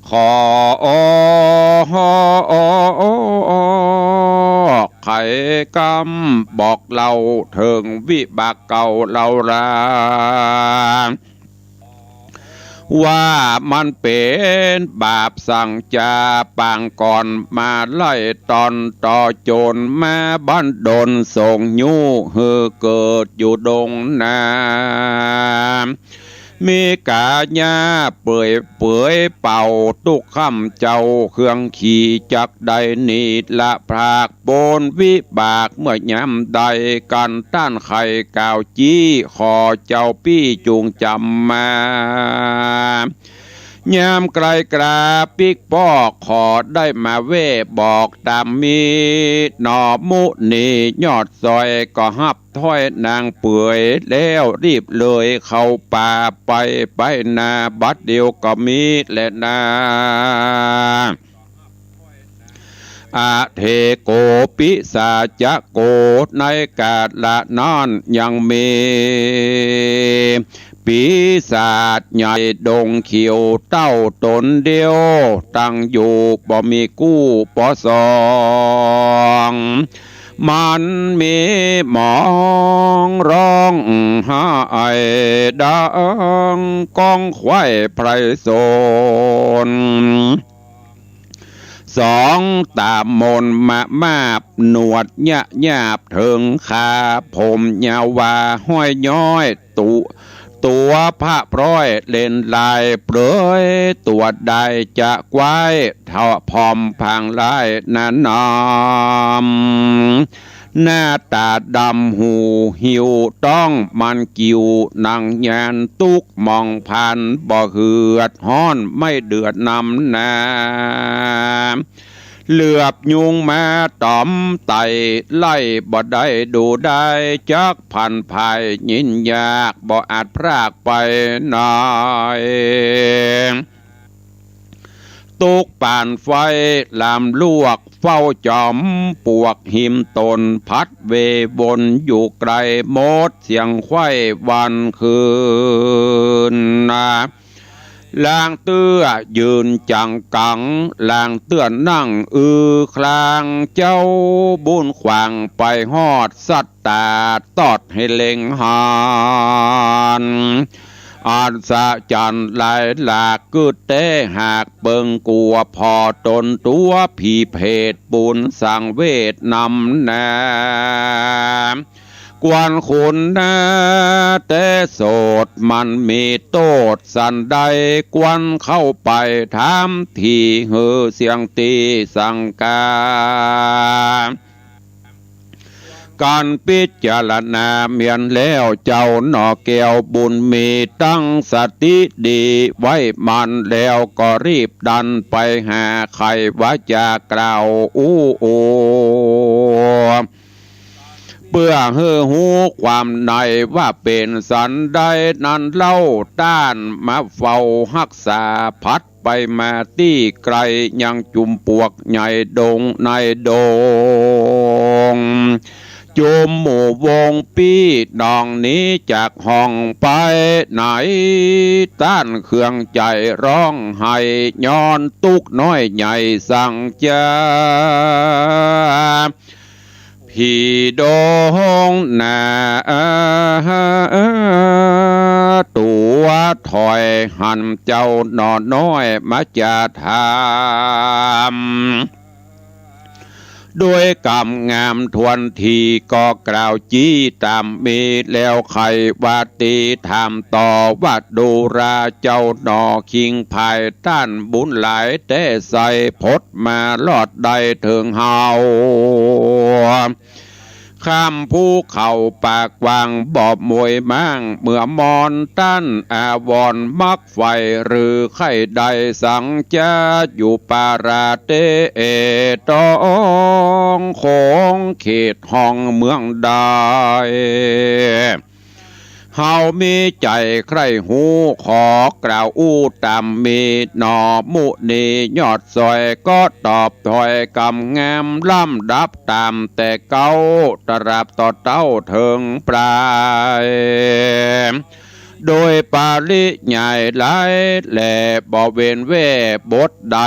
ขอไขกำบอกเล่าเถิงวิบากเก่าเล่าลา ว่ามันเป๋นบาปสังจาปางก่อนมาไล่ตอนต่อ จนมาบั้นดลส่งยู้หื้อเกิดอยู่ดงนา มีก๋ายาเปื่อยเปื่อยเป่า ตุ๊กค่ำเจ้าเครื่องขี่จักรได้หนีละพราก โปนวิบากเมื่อยามใด กันต้านใค่กล่าวจี้ ขอเจ้าปี้จุ่งจ๋ำมา ยามไกลกราปิ๊กปอก ขอได้มาแว่บอกต๋ามมี หนอมุนียอดซอย ก็ฮับถ้อยนางเปื่อย แล้วรีบเลยเข้าป่าไป ไปนาบัดเดียวก็มีแลนา อเถโก ปิสาจโก ในกาละนั้นยังมี ปีศาจใหญ่ดงเขียวเต้าต๋นเดียว ตั้งอยู่บ่มีกู้ปอสอง มันมีหมองฮ้องไห้ดังก้องควายไพรสน สองต๋ามนมะมาบ หนวดยะยาบเถิงขา ผมยาววาห้อยย้อย ตุ ตั๋วพระพร้อยเล่นลายเปลือย ตั๋วดายจะควาย เถาะผอมผางลายหนานำ หน้าต๋าดำหูหิว ต๊องมันกิ่วหนังยาน ตุ๊กหมองพานบ่เหือดฮ้อน ไม่เดือดนำนา เหลือบยุงมาต๋อมไต่ ไล่บ่ได้ดูได้ จักผันผายยินยาก บ่อาจพรากไปไหน ตุ๊กปานไฟลามลวก เฝ้าจ๋อมปวกหิมตน พัดเววนอยู่ไกล หมดเสียงไขว่วันคืนนา ลางเตื้อยืนจังกัง ลางเตื้อนั่งอือคลาง เจ้าบุญขวางไปฮอดสัตตา ตอดหื้อเล็งหัน อัศจรรย์หลายหลากกึ๊ดแต๊หากเปิงกั๋ว ผ่อต๋นตั๋วผีเปรตปุญสังเวชนำนา กวนขุนนา แต่โสดมันมีโต้ษสันใด กวนเข้าไปถามถี่ หื้อเสี้ยงตี้สังกา กั๋นปิจารณาเมียนแล้ว เจ้าหน่อแก้วบุญมีตั้งสติดีไว้มั่นแล้ว ก็รีบดันไปหา ใค่ว่าจะกล่าวอู้โอ เปื้อหื้อฮู้ความในว่าเป๋นสันใดนั้นเล่า ต้านมาเฝ้าฮักษา ผัดไปมาตี้ไกล ยังจุมปวกใหญ่ดงในดง จุมหมู่วงปี้น้องหนีจากห้องไปไหน ต้านเคืองใจ๋ฮ้องไห้ ย้อนตุ๊กข์น้อยใหญ่สังจ๊า ผีดงนา ตั๋วถอยหัน เจ้าหน่อน้อยมาจะถาม โดยกำงามถ้วนที ก็กล่าวจี้ต๋ามมีแล้ว ใค่ว่าตี้ถามต่อว่า ดูราเจ้าหน่อคิงผาย ต้านบุญหลายแต๊ใส ผดมารอดได้เถิงเฮา ข้ามภูเขาป่ากว้างบ่มวยม้าง เมื่อมอนต้านอาวรณ์มักใฝ่ หรือใค่ได้สังจ๊า อยู่ปาราเตเอ ต้องโขงเขตห้องเมืองใด เฮามีใจ๋ใคร่ฮู้ ขอกล่าวอู้ต๋ามมี หน่อมุนียอดซอย ก็ตอบถ้อยกำงาม ลำดับต๋ามแต่เก๊า ตราบต่อเต้าเถิงปลาย โดยปริยายหลายแล บ่เว้นแว่บทใด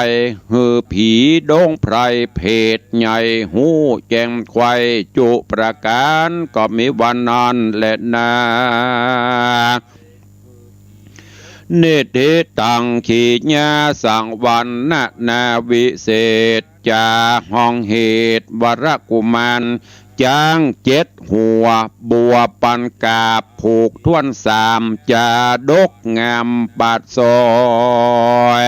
หื้อผีดงไพรเปรตใหญ่ ฮู้แจ้งไขว่จุประก๋าน ก็มีวันนั้นแลนา นิทธิตัง ขีญาสังวรรณนาวิเศษจา ห้องเหตุวรกุมาร จ๊างเจ็ดหัว บัวปันกาบผูกถ้วนสาม จาดกงามบาดซอย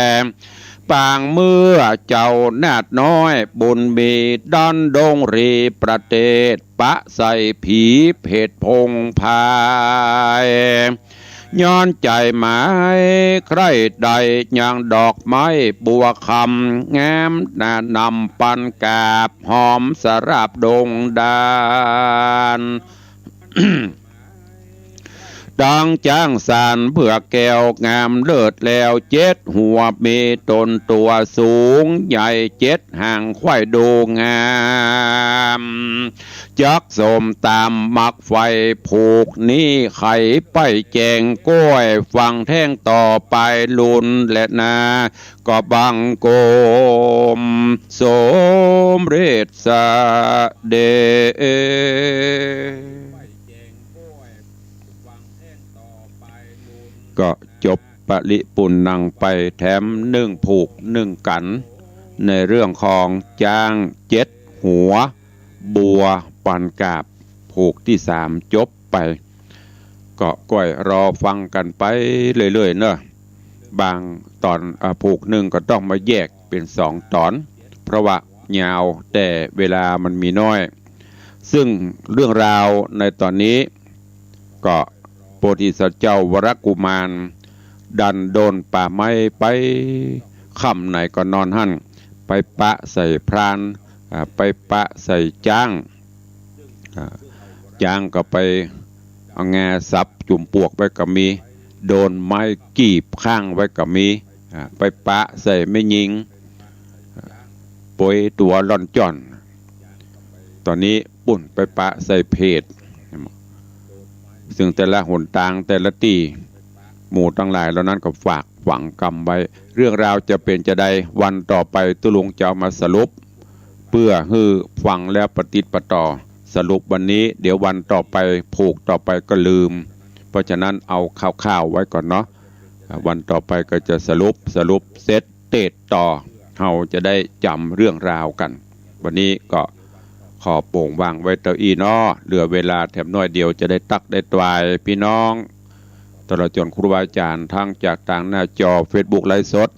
ปางเมื่อเจ้านาฏน้อยบุญมี ดันดงรีประเทศ ปะใส่ผีเปรตพงพาย ย้อนใจ๋หมายใคร่ได้ยังดอกไม้บัวคำ งามหน้านำปันกาบ หอมสะราบดงดาน ตังจ๊างสารเผือกแก้วงามเลิศแล้วเจ็ดหัว มีต๋นตั๋วสูงใหญ่เจ็ดหางไขว่ดูงาม จักสมต๋ามมักใฝ่ผูกนี้ ใค่ไปแจ้งก้อยฟังแต๊งต่อไปลุนแลนา ก็บังคมสมเร็จเสด็จ ก็จบปริปุณณังไปแถมนึ่งผูกนึ่งกั๋น ในเรื่องของจ๊างเจ็ดหัว บัวปันกาบ ผูกตี้สามจบไป ก็ก้อยรอฟังกั๋นไปเรื่อยๆ เนาะ บางต๋อน อ่า ผูกนึ่งก็ต้องมาแยกเป๋นสองต๋อน เพราะว่ายาว แต่เวลามันมีน้อย ซึ่งเรื่องราวในต๋อนนี้ ก็โพธิสัตว์เจ้าวรกุมาร ดันด้นป่าไม้ไป ค่ำไหนก็นอนหั้น ไปปะใส่พราน อ่า ไปปะใส่จ๊าง อ่า จ๊างก็ไปเอางาสับจุ่มปวกไว้ก็มี โดนไม้กีบข้างไว้ก็มี อ่า ไปปะใส่แม่ญิง อ่า ปวยตั๋วล่อนจ้อน ต๋อนนี้ปุ้นไปปะใส่เปรต ซึ่งแต่ละหนตางแต่ละตี้ หมู่ตังหลายเหล่านั้นก็ฝากฝังกำไว้ เรื่องราวจะเป๋นจาใด วันต่อไปตุ๊ลุงจะเอามาสรุป เปื้อหื้อฟังแล้วประติดประต่อ สรุปวันนี้ เดี๋ยววันต่อไป ผูกต่อไปก็ลืม เพราะฉะนั้นเอาคร่าวๆไว้ก่อนเนาะ อ่า วันต่อไปก็จะสรุป สรุปเสร็จเตสต่อ เฮาจะได้จ๋ำเรื่องราวกั๋น วันนี้ก็ขอโป่งวางไว้เต้าอี้เนาะ เหลือเวลาแถมน้อยเดียวจะได้ตั๊กได้ตวายปี้น้อง ตลอดจ๋นครูบาอาจ๋ารย์ ตึงจากตางหน้าจอเฟซบุ๊กไลฟ์สด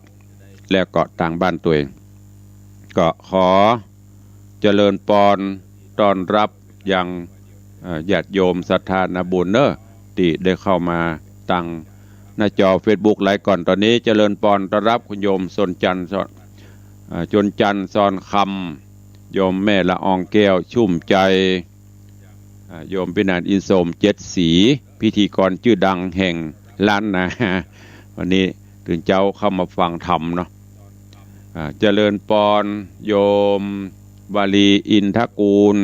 แล้วก็ตางบ้านตั๋วเอง ก็ขอเจริญปอนต้อนฮับยัง เอ่อ ญาติโยมศรัทธานาบุญเนาะ ตี้ได้เข้ามาตางหน้าจอเฟซบุ๊กไลฟ์ก่อน ต๋อนนี้เจริญปอนต้อนฮับคุณโยมชนจันทร์ ชน เอ่อ ชนจันทร์ ชอนคำ โยมแม่ละอองแก้ว ชุ่มใจ๋ อ่า โยมปี้หนาน อินทร์โสม เจ็ดสี พิธีกรจื้อดังแห่งล้านนา วันนี้ตื่นเจ๊าเข้ามาฟังธรรมเนาะ อ่า เจริญปอนโยมวาลี อินทกูล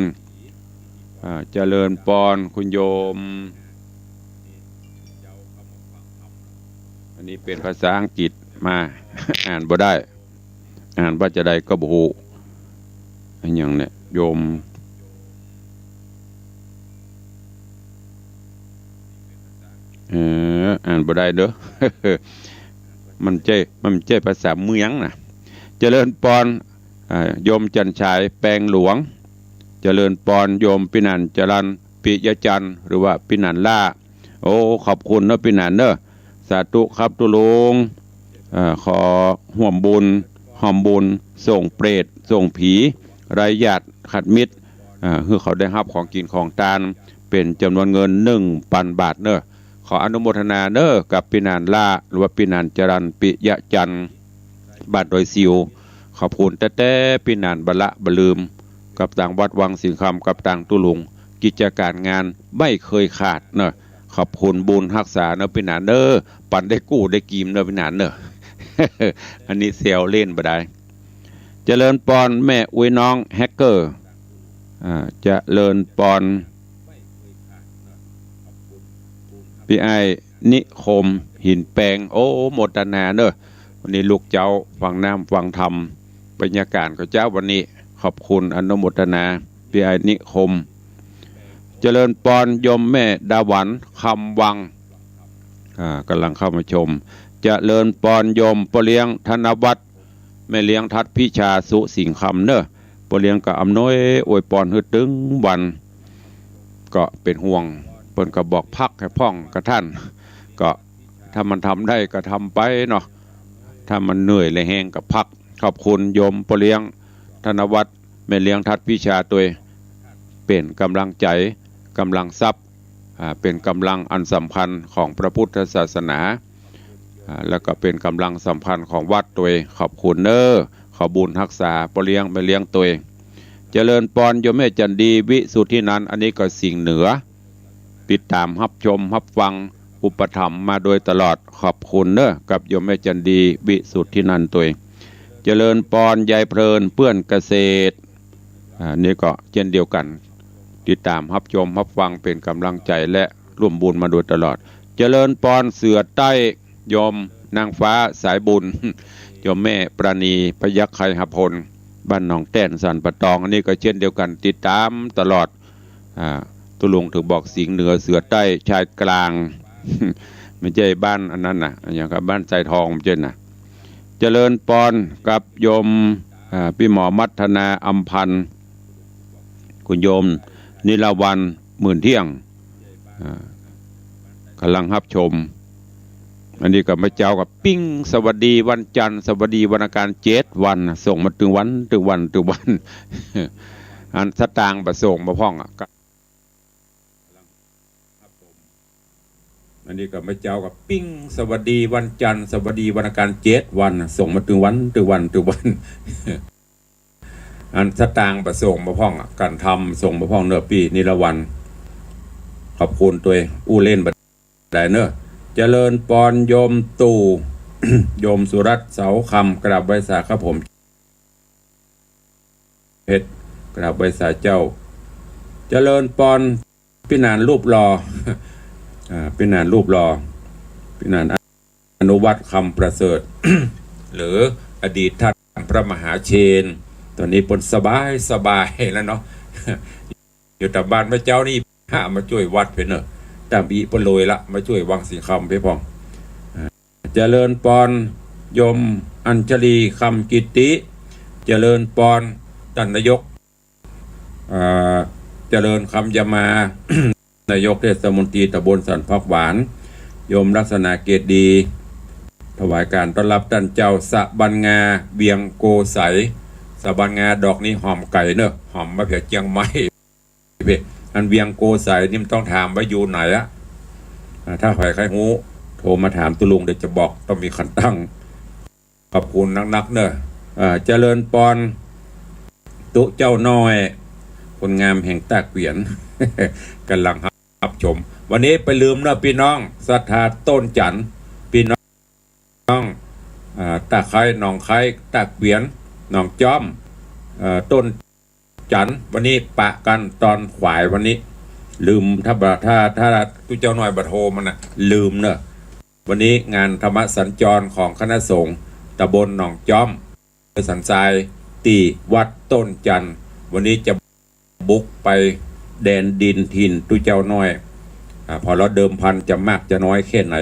อ่า เจริญปอนคุณโยม อันนี้เป๋นภาษาอังกฤษมา อ่านบ่ได้ อ่านว่าจะใดก็บ่ฮู้ อะหยังเนี่ย โยม เออ อ่านบ่ได้เด้อ มันใจ้ มันใจ้ภาษาเมืองนะ เจริญปอน อ่า โยมจันทร์ฉาย แปงหลวง เจริญปอนโยมปี้หนานจรัญ ปิยะจันทร์ หรือว่าปี้หนานล่า โอ้ ขอบคุณเนาะปี้หนานเนาะ สาธุครับตุ๊ลุง เอ่อ ขอฮ่วมบุญ ฮ่วมบุญ ส่งเปรต ส่งผี ไร้ญาติขัดมิตร เอ่อ หื้อเขาได้ฮับของกิ๋นของตาน เป๋นจ๋ำนวนเงินหนึ่งปันบาทเนาะ ขออนุโมทนาเนาะ กับปี้หนานล่า หรือว่าปี้หนานจรัญ ปิยะจันทร์ บ้านดอยสิว ขอบคุณแต๊ๆ ปี้หนานบ่ละบ่ลืม กับตางวัดวังสิงห์คำ กับตางตุ๊ลุง กิจก๋ารงานไม่เคยขาดเนาะ ขอบคุณบุญฮักษาเนาะปี้หนานเนาะ ปันได้กู้ได้กิ๋มเนาะปี้หนานเนาะ อันนี้แซวเล่นบ่ได้ เจริญปอนแม่อุ๊ยน้องแฮกเกอร์ อ่า เจริญปอน ปี้อ้ายนิคม หินแปง โอ้ โมทนาเนาะ วันนี้ลุกเจ๊าฟังน้ำฟังธรรม บรรยากาศก็เจ๊าวันนี้ ขอบคุณอนุโมทนา ปี้อ้ายนิคม เจริญปอนโยมแม่ดาหวัน คำวัง อ่า ก่ำลังเข้ามาชม เจริญปอนโยมป้อเลี้ยงธนวัฒน์ แม่เลี้ยงทัดพิชา สุสิงห์คำเนาะ ป้อเลี้ยงก็อำนวยอวยปอนหื้อตึงวัน ก็เป๋นห่วง เปิ้นก็บอกพักหื้อพ่องกับต้าน ก็ถ้ามันทำได้ก็ทำไปเนาะ ถ้ามันเหนื่อยและแฮงก็พัก ขอบคุณโยมป้อเลี้ยงธนวัฒน์ แม่เลี้ยงทัดพิชาตวย เป๋นก๋ำลังใจ๋ ก๋ำลังทรัพย์ อ่า เป๋นก๋ำลังอันสำคัญของพระพุทธศาสนา อ่า แล้วก็เป๋นก๋ำลังสำคัญของวัดตวย ขอบคุณเนาะ ขอบุญฮักษาป้อเลี้ยงแม่เลี้ยงตวย เจริญปอนโยมแม่จันดี วิสุทธินันท์ อันนี้ก็สิงห์เหนือ ติดตามฮับชมฮับฟัง อุปถัมภ์มาโดยตลอด ขอบคุณเนาะ กับโยมแม่จันดี วิสุทธินันท์ตวย เจริญปอนยายเพลิน เปื้อนเกษตร อ่า นี่ก็เช่นเดียวกั๋น ติดตามฮับชมฮับฟังเป๋นก๋ำลังใจ๋และร่วมบุญมาโดยตลอด เจริญปอนเสือใต้ โยมนางฟ้าสายบุญ โยมแม่ปราณี พยัคฆไคหพล บ้านหนองแต้น สันป่าตอง อันนี้ก็เช่นเดียวกั๋น ติดตามตลอด อ่า ตุ๊ลุงเถิงบอกสิงห์เหนือ เสือใต้ ชายกลาง ไม่ใจ้บ้านอันนั้นน่ะ อะหยังกับบ้านทรายทอง ไม่ใจ้น่ะ เจริญปอนกับโยม อ่า ปี้หมอมัทนา อำพันธ์ คุณโยมนิรวรรณ หมื่นเที่ยง อ่า ก๋ำลังฮับชม อันนี้ก็มาเจ๊ากับปิ้ง สวัสดีวันจันทร์ สวัสดีวันอังคาร เจ็ดวัน ส่งมาตึงวัน ตึงวัน ตึงวัน อันสตางค์บ่ส่งมาพ่องอะ อันนี้ก็มาเจ๊ากับปิ้ง สวัสดีวันจันทร์ สวัสดีวันอังคาร เจ็ดวัน ส่งมาตึงวัน ตึงวัน ตึงวัน อันสตางค์บ่ส่งมาพ่องอะ ก๋านทำส่งมาพ่องเนาะ ปี้นิรวรรณ ขอบคุณตวย อู้เล่นบ่ได้เนาะ เจริญปอนโยมตู่ โยมสุรัตน์ เสาคำ กราบไหว้สาครับผม เพชร กราบไหว้สาเจ้า เจริญปอนปี้หนานรูปหล่อ อ่า ปี้หนานรูปหล่อ ปี้หนานอนุวัฒน์ คำประเสริฐ หรืออดีตท่านพระมหาเชน ต๋อนนี้เปิ้นสบายสบายแล้วเนาะ อยู่ต๋ามบ้าน เมื่อเจ๊านี้พระมาจ้วยวัดเปิ้นเนาะ ต๋ามอิเปิ้นเลยละ มาจ้วยวังสิงห์คำเป๊ะพ่อง อ่า เจริญปอน โยมอัญชลี คำกิตติ เจริญปอน ต้านนายก อ่า เจริญคำยามา นายกเทศมนตรีต๋ำบลสันผักหวาน โยมลักษณะเกตดี ถวายก๋านต้อนฮับต้านเจ้า สะบันงา เวียงโกไสย สะบันงาดอกนี้หอมไก๋เนอะ หอมมาเปียกเจียงใหม่ เว้ย อันเวียงโกไสยนี่มันต้องถามว่าอยู่ไหนอะ อ่า ถ้าใผใค่ฮู้ โทรมาถามตุ๊ลุง เดี๋ยวจะบอก ต้องมีคันตั้ง ขอบคุณนักๆ เนอะ อ่า เจริญปอน ตุ๊เจ้าน้อย คนงามแห่งต้าเกวียน ก่ำลังฮับชม วันนี้ไปลืมเนอะปี้น้อง ศรัทธาต้นจันทน์ ปี้น้อง อ่า ต้าไคร้ หนองไคร้ ต้าเกวียน หนองจ้อม เอ่อ ต้นจันทน์ วันนี้ปะกั๋นต๋อนขวายวันนี้ ลืม ถ้าบ่ ถ้า ถ้าตุ๊เจ้าน้อยบ่โทรมานะ ลืมเนอะ วันนี้งานธรรมสัญจรของคณะสงฆ์ต๋ำบลหนองจ้อม สันทราย ตี้วัดต้นจันทน์ วันนี้จะบุกไปแดนดินถิ่นตุ๊เจ้าน้อย อ่า ผ่อเล่าเดิมพันจะมากจะน้อยแค่ไหน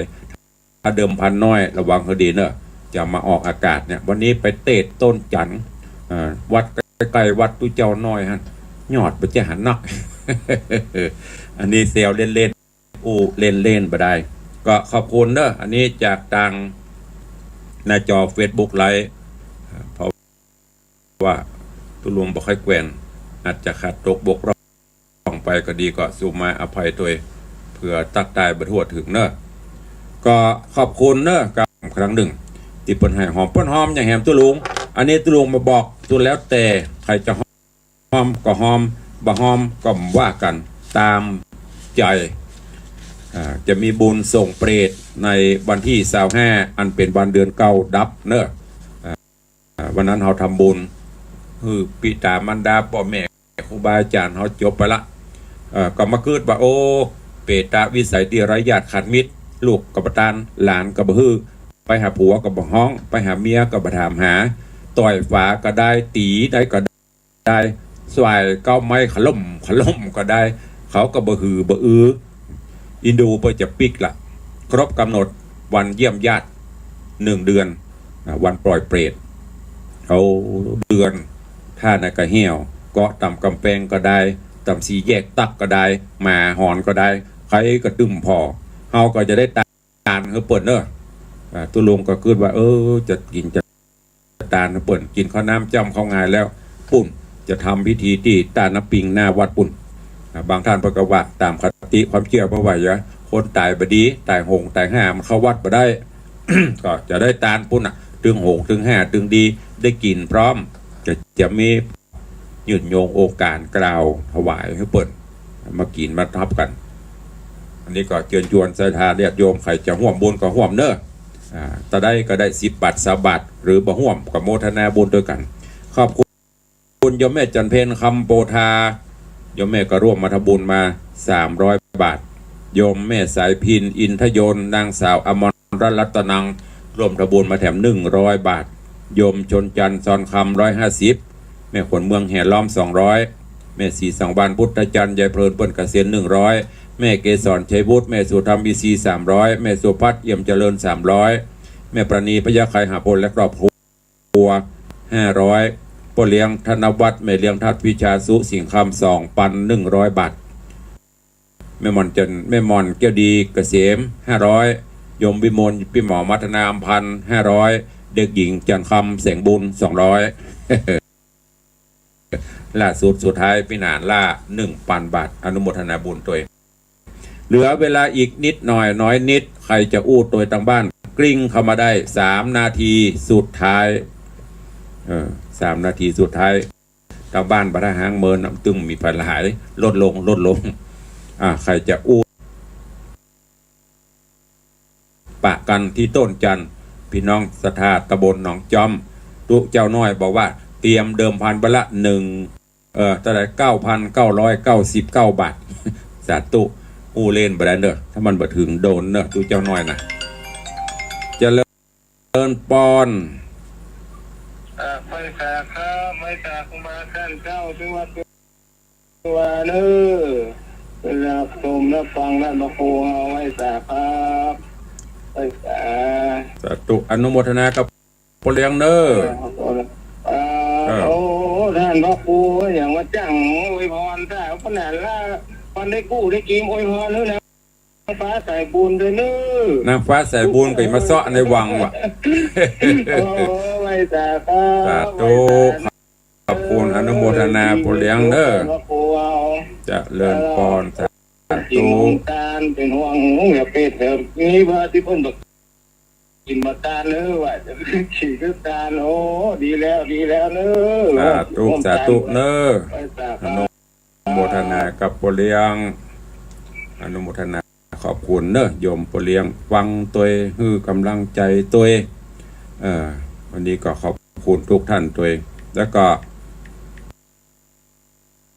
ถ้าเดิมพันน้อย ระวังหื้อดีเนอะ จะมาออกอากาศเนี่ย วันนี้ไปเตศต้นจันทน์ อ่า วัดใก้ๆ วัดตุ๊เจ้าน้อยหั้น ยอดบ่จะหันนัก อันนี้แซวเล่นๆ อู้เล่นๆ บ่ได้ ก็ขอบคุณเนอะ อันนี้จากตางหน้าจอเฟซบุ๊กไลฟ์ อ่า เพราะว่าตุ๊ลุงบ่ค่อยแกว่ง อาจจะขาดตกบกพร่องไปก็ดี ก็สุมาอภัยตวย เผื่อตั๊กตายบ่ทั่วเถิงเนอะ ก็ขอบคุณเนอะ กับครั้งนึ่ง ตี้เปิ้นหื้อหอม เปิ้นหอมอย่างแหมตุ๊ลุง อันนี้ตุ๊ลุงมาบอกตุ๊ลุง แล้วแต่ใผจะหอมก็หอม บ่หอมก็ว่ากั๋นต๋ามใจ๋ อ่า จะมีบุญส่งเปรตในวันตี้ซาวห้า อันเป๋นวันเดือนเก้าดับเนอะ อ่า วันนั้นเฮาทำบุญหื้อปิต๋ามารดาป้อแม่ครูบาอาจ๋ารย์เฮาจบไปละ เอ่อ ก็มากึ๊ดว่า โอ้ เปตวิสัยตี้ไร้ญาติขาดมิตร ลูกก็บ่ตาน หลานก็บ่หื้อ ไปหาผัวก็บ่ฮ้อง ไปหาเมียก็บ่ถามหา ต่อยฝาก็ได้ ตี๋ใดก็ได้ ส่ายเก๊าไม้ขล่มขล่มก็ได้ เขาก็บ่หือบ่อือ อินดูเปิ้นจะปิ๊กละ ครบก๋ำหนดวันเยี่ยมญาติ นึ่งเดือน อ่า วันปล่อยเปรต เอาเดือน ถ้าในกะเหี่ยว เกาะต๋ามก๋ำแปงก็ได้ ต๋ามสี่แยกตั๊กก็ได้ หมาหอนก็ได้ ใผก็ตึ้มผ่อ เฮาก็จะได้ตานหื้อเปิ้นเนอะ อ่า ตุ๊ลุงก็กึ๊ดว่า เออ จะกิ๋นจะตานหื้อเปิ้น กิ๋นข้าวน้ำจ้ำข้าวงายแล้ว ปุ้น จะทำพิธีตี้ต้านน้ำปิงหน้าวัดปุ้น อ่า บางต้านเปิ้นก็ว่าต๋ามคติความเจื้อเปิ้นว่า อย่า คนต๋ายบ่ดี ต๋ายโหงต๋ายห้ามันเข้าวัดบ่ได้ ก็จะได้ตานปุ้นน่ะ ตึงโหงตึงห้าตึงดี ได้กิ๋นพร้อม จะ จะมี ยื่นโยงโอกาสกล่าวถวายหื้อเปิ้น มากิ๋นมาฮับกั๋น อันนี้ก็เจิญจวนศรัทธาญาติโยม ใผจะฮ่วมบุญก็ฮ่วมเนอะ อ่า ตะได้ก็ได้สิบบาทซาวบาท หรือบ่ฮ่วมก็โมทนาบุญตวยกั๋น ขอบคุณโยมแม่จันเพ็ญ คำโปธา โยมแม่ก็ร่วมมาทำบุญมาสามร้อยบาท โยมแม่สายพิน อินทยนต์ นางสาวอมรรัตน์ รัตนัง ร่วมทำบุญมาแถมหนึ่งร้อยบาท โยมชนจันทร์ ซอนคำ ร้อยห้าสิบ แม่ขวัญเมือง แห่ล้อม สองร้อย แม่ศรีสังวาลย์ พุทธจันทร์ ยายเพลิน เปิ้นเกษียณ หนึ่งร้อย แม่เกสร ชัยวุฒิ แม่สุธรรม อีซี สามร้อย แม่สุพัฒน์ เอี่ยมเจริญ สามร้อย แม่ประณี พญาไค หาพล และครอบครัว ห้าร้อย ป้อเลี้ยง ธนวัฒน์ แม่เลี้ยง ทัศน์ พิชาสุ สิงห์คำ สองพันหนึ่งร้อยบาท แม่หม่อนจัน แม่หม่อนแก้วดีเกษม ห้าร้อย โยมวิมล ปี้หมอมัทนา อำพันธ์ ห้าร้อย เด็กหญิงจันทร์คำ แสงบุญ สองร้อย ล่าสุดสุดท้ายปี้หนานล่า หนึ่งพันบาท อนุโมทนาบุญตวย เหลือเวลาอีกนิดหน่อย น้อยนิด ใผจะอู้ตวยตางบ้าน กริ้งเข้ามาได้ สามนาทีสุดท้าย เออ สามนาทีสุดท้าย ตางบ้านบ่าถ้าฮ้างเมินน่ะ ตึงมีผลหาย ลดลง ลดลง อ่า ใผจะอู้ ปะกั๋นตี้ต้นจันทน์ ปี้น้องศรัทธาตำบลหนองจ้อม ตุ๊เจ้าน้อยบอกว่าเตรียมเดิมพันไปละหนึ่ง เอ่อ เต้าใด เก้าพันเก้าร้อยเก้าสิบเก้าบาท สาธุ อู้เล่นบ่ได้เนอะ ถ้ามันบ่เถิงโดนเนอะ ตุ๊เจ้าน้อยน่ะ เจริญปอน อ่า ไปสาครับ ไปสาครูบาอาจ๋ารย์เจ้า ถือว่า ว่าเนอะ รับชมรับฟังท่านพระครูเอาไว้สาครับ ไว้สา สาธุ อนุโมทนากับป้อเลี้ยงเน้อ เออ เออ โอ้ ท่านพระครูอย่างว่าจังอวยพร ถ้าขนาดละ วันได้กู้ได้กิมอวยพรด้วยนะ นางฟ้าสายบุญด้วยเน้อ นางฟ้าสายบุญก็มาเซาะในวังว่ะ โอ้ ไว้สาครับ สาธุ ไว้สา ขอบคุณ อนุโมทนาป้อเลี้ยงเน้อ เจริญพร สาธุ กินตานเป็นห่วงอย่าไปเถอะ มีว่าที่เพิ่นบอกกินมาตานเน้อ ว่าจะกินตาน โอ้ ดีแล้ว ดีแล้วเน้อ สาธุ สาธุเน้อ ไว้สาครับ อนุโมทนากับป้อเลี้ยง อนุโมทนา ขอบคุณเน้อ โยมป้อเลี้ยง ฟังตวย หื้อกำลังใจ๋ตวย เอ่อ วันนี้ก็ขอบคุณทุกท่านตวย แล้วก็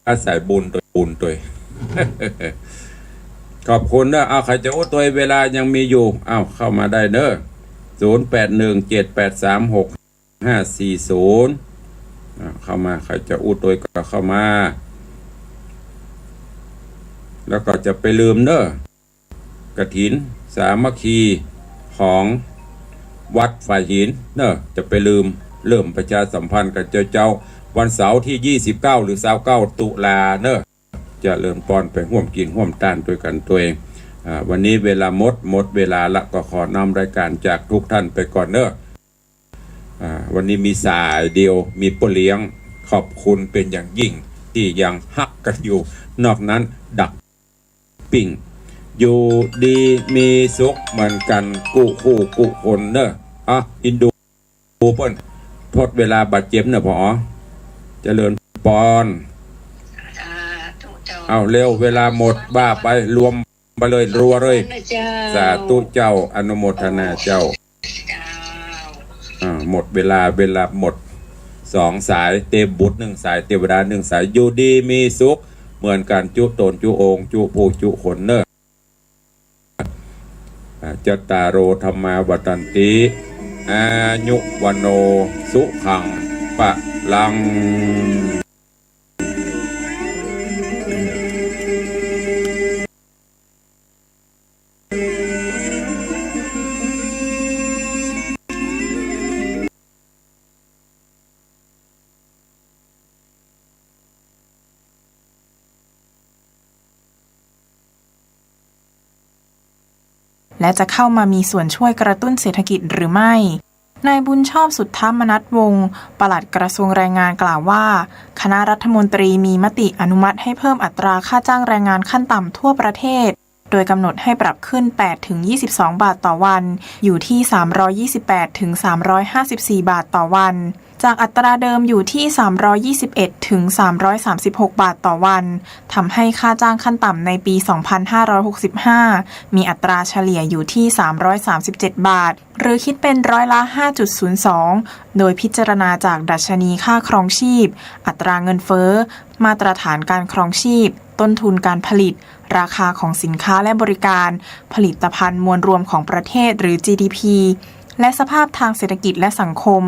อาศัยบุญตวย บุญตวย ขอบคุณเน้อ เอา ใผจะอู้ตวย เวลายังมีอยู่ เอา เข้ามาได้เน้อ ศูนย์แปดหนึ่งเจ็ดแปดสามหกห้าสี่ศูนย์ อ่า เข้ามา ใผจะอู้ตวยก็เข้ามา แล้วก็จะไปลืมเน้อ กฐินสามัคคีของวัดฝายหินเน้อ จะไปลืม เริ่มประชาสัมพันธ์กับเจ้า เจ้า วันเสาร์ที่ยี่สิบเก้าหรือซาวเก้าตุลาเน้อ จะเริ่มป้อนไปฮ่วมกิ๋นฮ่วมตานตวยกั๋นตวย อ่า วันนี้เวลาหมด หมดเวลาละ ก็ขอน้อมรายการจากทุกท่านไปก่อนเน้อ อ่า วันนี้มีสายเดียว มีป้อเลี้ยง ขอบคุณเป๋นอย่างยิ่งตี้ยังฮักกั๋นอยู่ นอกนั้นดับปิ้ง อยู่ดีมีสุขเหมือนกั๋นกู้คู่กู้คนเน้อ อ่ะ อินดูเปิ้น ทดเวลาบาดเจ็บเน้อ ผอ เจริญปอน สาธุเจ้า เอาเร็ว เวลาหมด ว่าไป รวม ไปเลย รัวเลย นะเจ้า สาธุเจ้า อนุโมทนาเจ้า เจ้า อ่า หมดเวลา เวลาหมด สองสาย เตบุตรหนึ่งสาย เตวดาหนึ่งสาย อยู่ดีมีสุขเหมือนกั๋นจุ๊ต๋นจุ๊องค์ จุ๊ผู้จุ๊คนเน้อ อ่า จัตตาโร ธัมมา วัฑฒันติ อายุ วัณโณ สุขัง พะลัง และจะเข้ามามีส่วนช่วยกระตุ้นเศรษฐกิจหรือไม่ นายบุญชอบ สุทธมนัสวงศ์ ปลัดกระทรวงแรงงานกล่าวว่า คณะรัฐมนตรีมีมติอนุมัติให้เพิ่มอัตราค่าจ้างแรงงานขั้นต่ำทั่วประเทศ โดยกำหนดให้ปรับขึ้นแปดถึงยี่สิบสองบาทต่อวัน อยู่ที่สามร้อยยี่สิบแปดถึงสามร้อยห้าสิบสี่บาทต่อวัน จากอัตราเดิมอยู่ที่สามร้อยยี่สิบเอ็ดถึงสามร้อยสามสิบหกบาทต่อวัน ทำให้ค่าจ้างขั้นต่ำในปีสองพันห้าร้อยหกสิบห้า มีอัตราเฉลี่ยอยู่ที่สามร้อยสามสิบเจ็ดบาท หรือคิดเป็นร้อยละห้าจุดศูนย์สอง โดยพิจารณาจากดัชนีค่าครองชีพ อัตราเงินเฟ้อ มาตรฐานการครองชีพ ต้นทุนการผลิต ราคาของสินค้าและบริการ ผลิตภัณฑ์มวลรวมของประเทศ หรือ จีดีพี และสภาพทางเศรษฐกิจและสังคม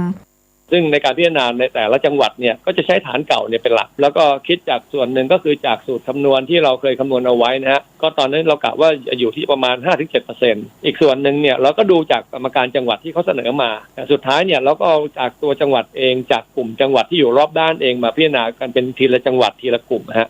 ซึ่งในการพิจารณาในแต่ละจังหวัดเนี่ย ก็จะใช้ฐานเก่าเนี่ยเป็นหลัก แล้วก็คิดจากส่วนหนึ่งก็คือจากสูตรคำนวณที่เราเคยคำนวณเอาไว้นะฮะ ก็ตอนนั้นเรากะว่าจะอยู่ที่ประมาณห้าถึงเจ็ดเปอร์เซ็นต์ อีกส่วนหนึ่งเนี่ย เราก็ดูจากกรรมการจังหวัดที่เขาเสนอมา แต่สุดท้ายเนี่ย เราก็เอาจากตัวจังหวัดเอง จากกลุ่มจังหวัดที่อยู่รอบด้านเอง มาพิจารณากันเป็นทีละจังหวัดทีละกลุ่มนะฮะ